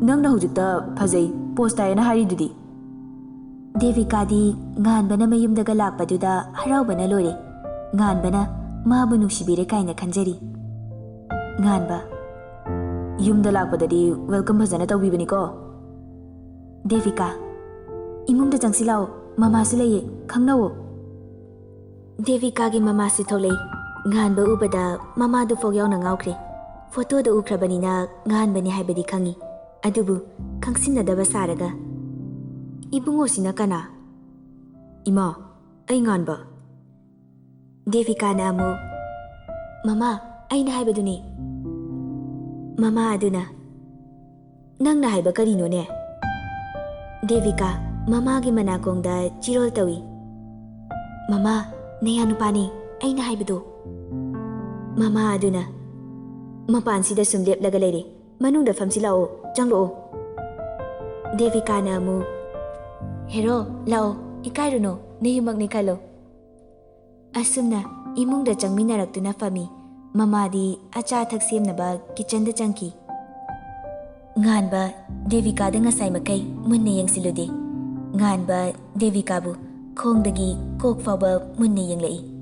ꯅꯪꯅ ꯍꯧꯖꯤꯛꯇ ꯐꯖꯩ, ꯄꯣꯁ ꯇꯥꯏꯌꯦꯅ ꯍꯥꯏꯔꯤꯗꯨꯗꯤ꯫ ꯗꯦꯕꯤꯀꯥꯗꯤ ꯉꯥꯟꯕꯅ ꯃꯌꯨꯝꯗꯒ ꯂꯥꯛꯄꯗꯨꯗ ꯍꯔꯥꯎꯕꯅ ꯂꯣꯏꯔꯦ꯫ ꯉꯥꯟꯕꯅ ꯃꯥꯕꯨ ꯅꯨꯡꯁꯤꯕꯤꯔꯦ ꯀꯥꯏꯅ ꯈꯟꯖꯔꯤ꯫ ꯉꯥꯟꯕ, ꯌꯨꯝꯗ ꯂꯥꯛꯄꯗꯗꯤ ꯋꯦꯜꯀꯝ ꯐꯖꯅ ꯇꯧꯕꯤꯕꯅꯤꯀꯣ꯫ ꯗꯦꯕꯤꯀꯥ, ꯏꯃꯨꯡꯗ ꯆꯪꯁꯤꯜꯂꯛꯑꯣ, ꯃꯃꯥꯁꯨ ꯂꯩꯌꯦ, ꯈꯪꯅꯧꯑꯣ꯫ ꯗꯦꯕꯤꯀꯥꯒꯤ ꯃꯃꯥꯁꯨ ꯊꯣꯛꯂꯛꯏ꯫ ꯉꯥꯟꯕ ꯎꯕꯗ ꯃꯃꯥꯗꯨ ꯐꯥꯎ ꯌꯥꯎꯅ ꯉꯥꯎꯈ꯭ꯔꯦ꯫ ꯐꯣꯇꯣꯗ ꯎꯈ꯭ꯔꯕꯅꯤꯅ ꯉꯥꯟꯕꯅꯤ ꯍꯥꯏꯕꯗꯤ ꯈꯪꯏ, ꯑꯗꯨꯕꯨ ꯈꯪꯁꯤꯟꯅꯗꯕ ꯁꯥꯔꯒ, "ꯏꯕꯨꯡꯉꯣꯁꯤꯅ ꯀꯅꯥ?" "ꯏꯃꯥ, ꯑꯩ ꯉꯥꯟꯕ꯫" ꯗꯦꯕꯤꯀꯥꯅ ꯑꯃꯨꯛ, "ꯃꯃꯥ, ꯑꯩꯅ ꯍꯥꯏꯕꯗꯨꯅꯤ꯫" ꯃꯃꯥ ꯑꯗꯨꯅ, "ꯅꯪꯅ ꯍꯥꯏꯕ ꯀꯔꯤꯅꯣꯅꯦ?" ꯗꯦꯕꯤꯀꯥ ꯃꯃꯥꯒꯤ ꯃꯅꯥꯀꯣꯡꯗ ꯆꯤꯔꯣꯜ ꯇꯧꯏ꯫ "ꯃꯃꯥ, ꯅꯌꯥ ꯅꯨꯄꯥꯅꯤ ꯑꯩꯅ ꯍꯥꯏꯕꯗꯣ꯫" ꯃꯃꯥ ꯑꯗꯨꯅ, "ꯃꯄꯥꯟꯁꯤꯗ ꯁꯨꯝ ꯂꯦꯞꯂꯒ ꯂꯩꯔꯦ, ꯃꯅꯨꯡꯗ ꯐꯝꯁꯤ ꯂꯥꯛꯑꯣ, ꯆꯪꯂꯛꯑꯣ꯫" ꯗꯦꯕꯤꯀꯥꯅ ꯑꯃꯨꯛ, "ꯍꯦꯔꯣ, ꯂꯥꯛꯑꯣ, ꯏꯀꯥꯏꯔꯨꯅꯨ, ꯅꯌꯨꯝꯃꯛꯅꯤ ꯈꯜꯂꯣ꯫" ꯑꯁꯨꯝꯅ ꯏꯃꯨꯡꯗ ꯆꯪꯃꯤꯟꯅꯔꯛꯇꯨꯅ ꯐꯝꯃꯤ꯫ ꯃꯃꯥꯗꯤ ꯑꯆꯥ ꯑꯊꯛ ꯁꯦꯝꯅꯕ ꯀꯤꯆꯟꯗ ꯆꯪꯈꯤ꯫ ꯉꯥꯟꯕ ꯗꯦꯕꯤꯀꯥꯗ ꯉꯁꯥꯏ ꯃꯈꯩ ꯃꯨꯟꯅ ꯌꯦꯡꯁꯤꯜꯂꯨꯗꯦ꯫ ꯉꯥꯟꯕ ꯗꯦꯕꯤꯀꯥꯕꯨ ꯈꯣꯡꯗꯒꯤ ꯀꯣꯛ ꯐꯥꯎꯕ ꯃꯨꯟꯅ ꯌꯦꯡꯂꯛꯏ꯫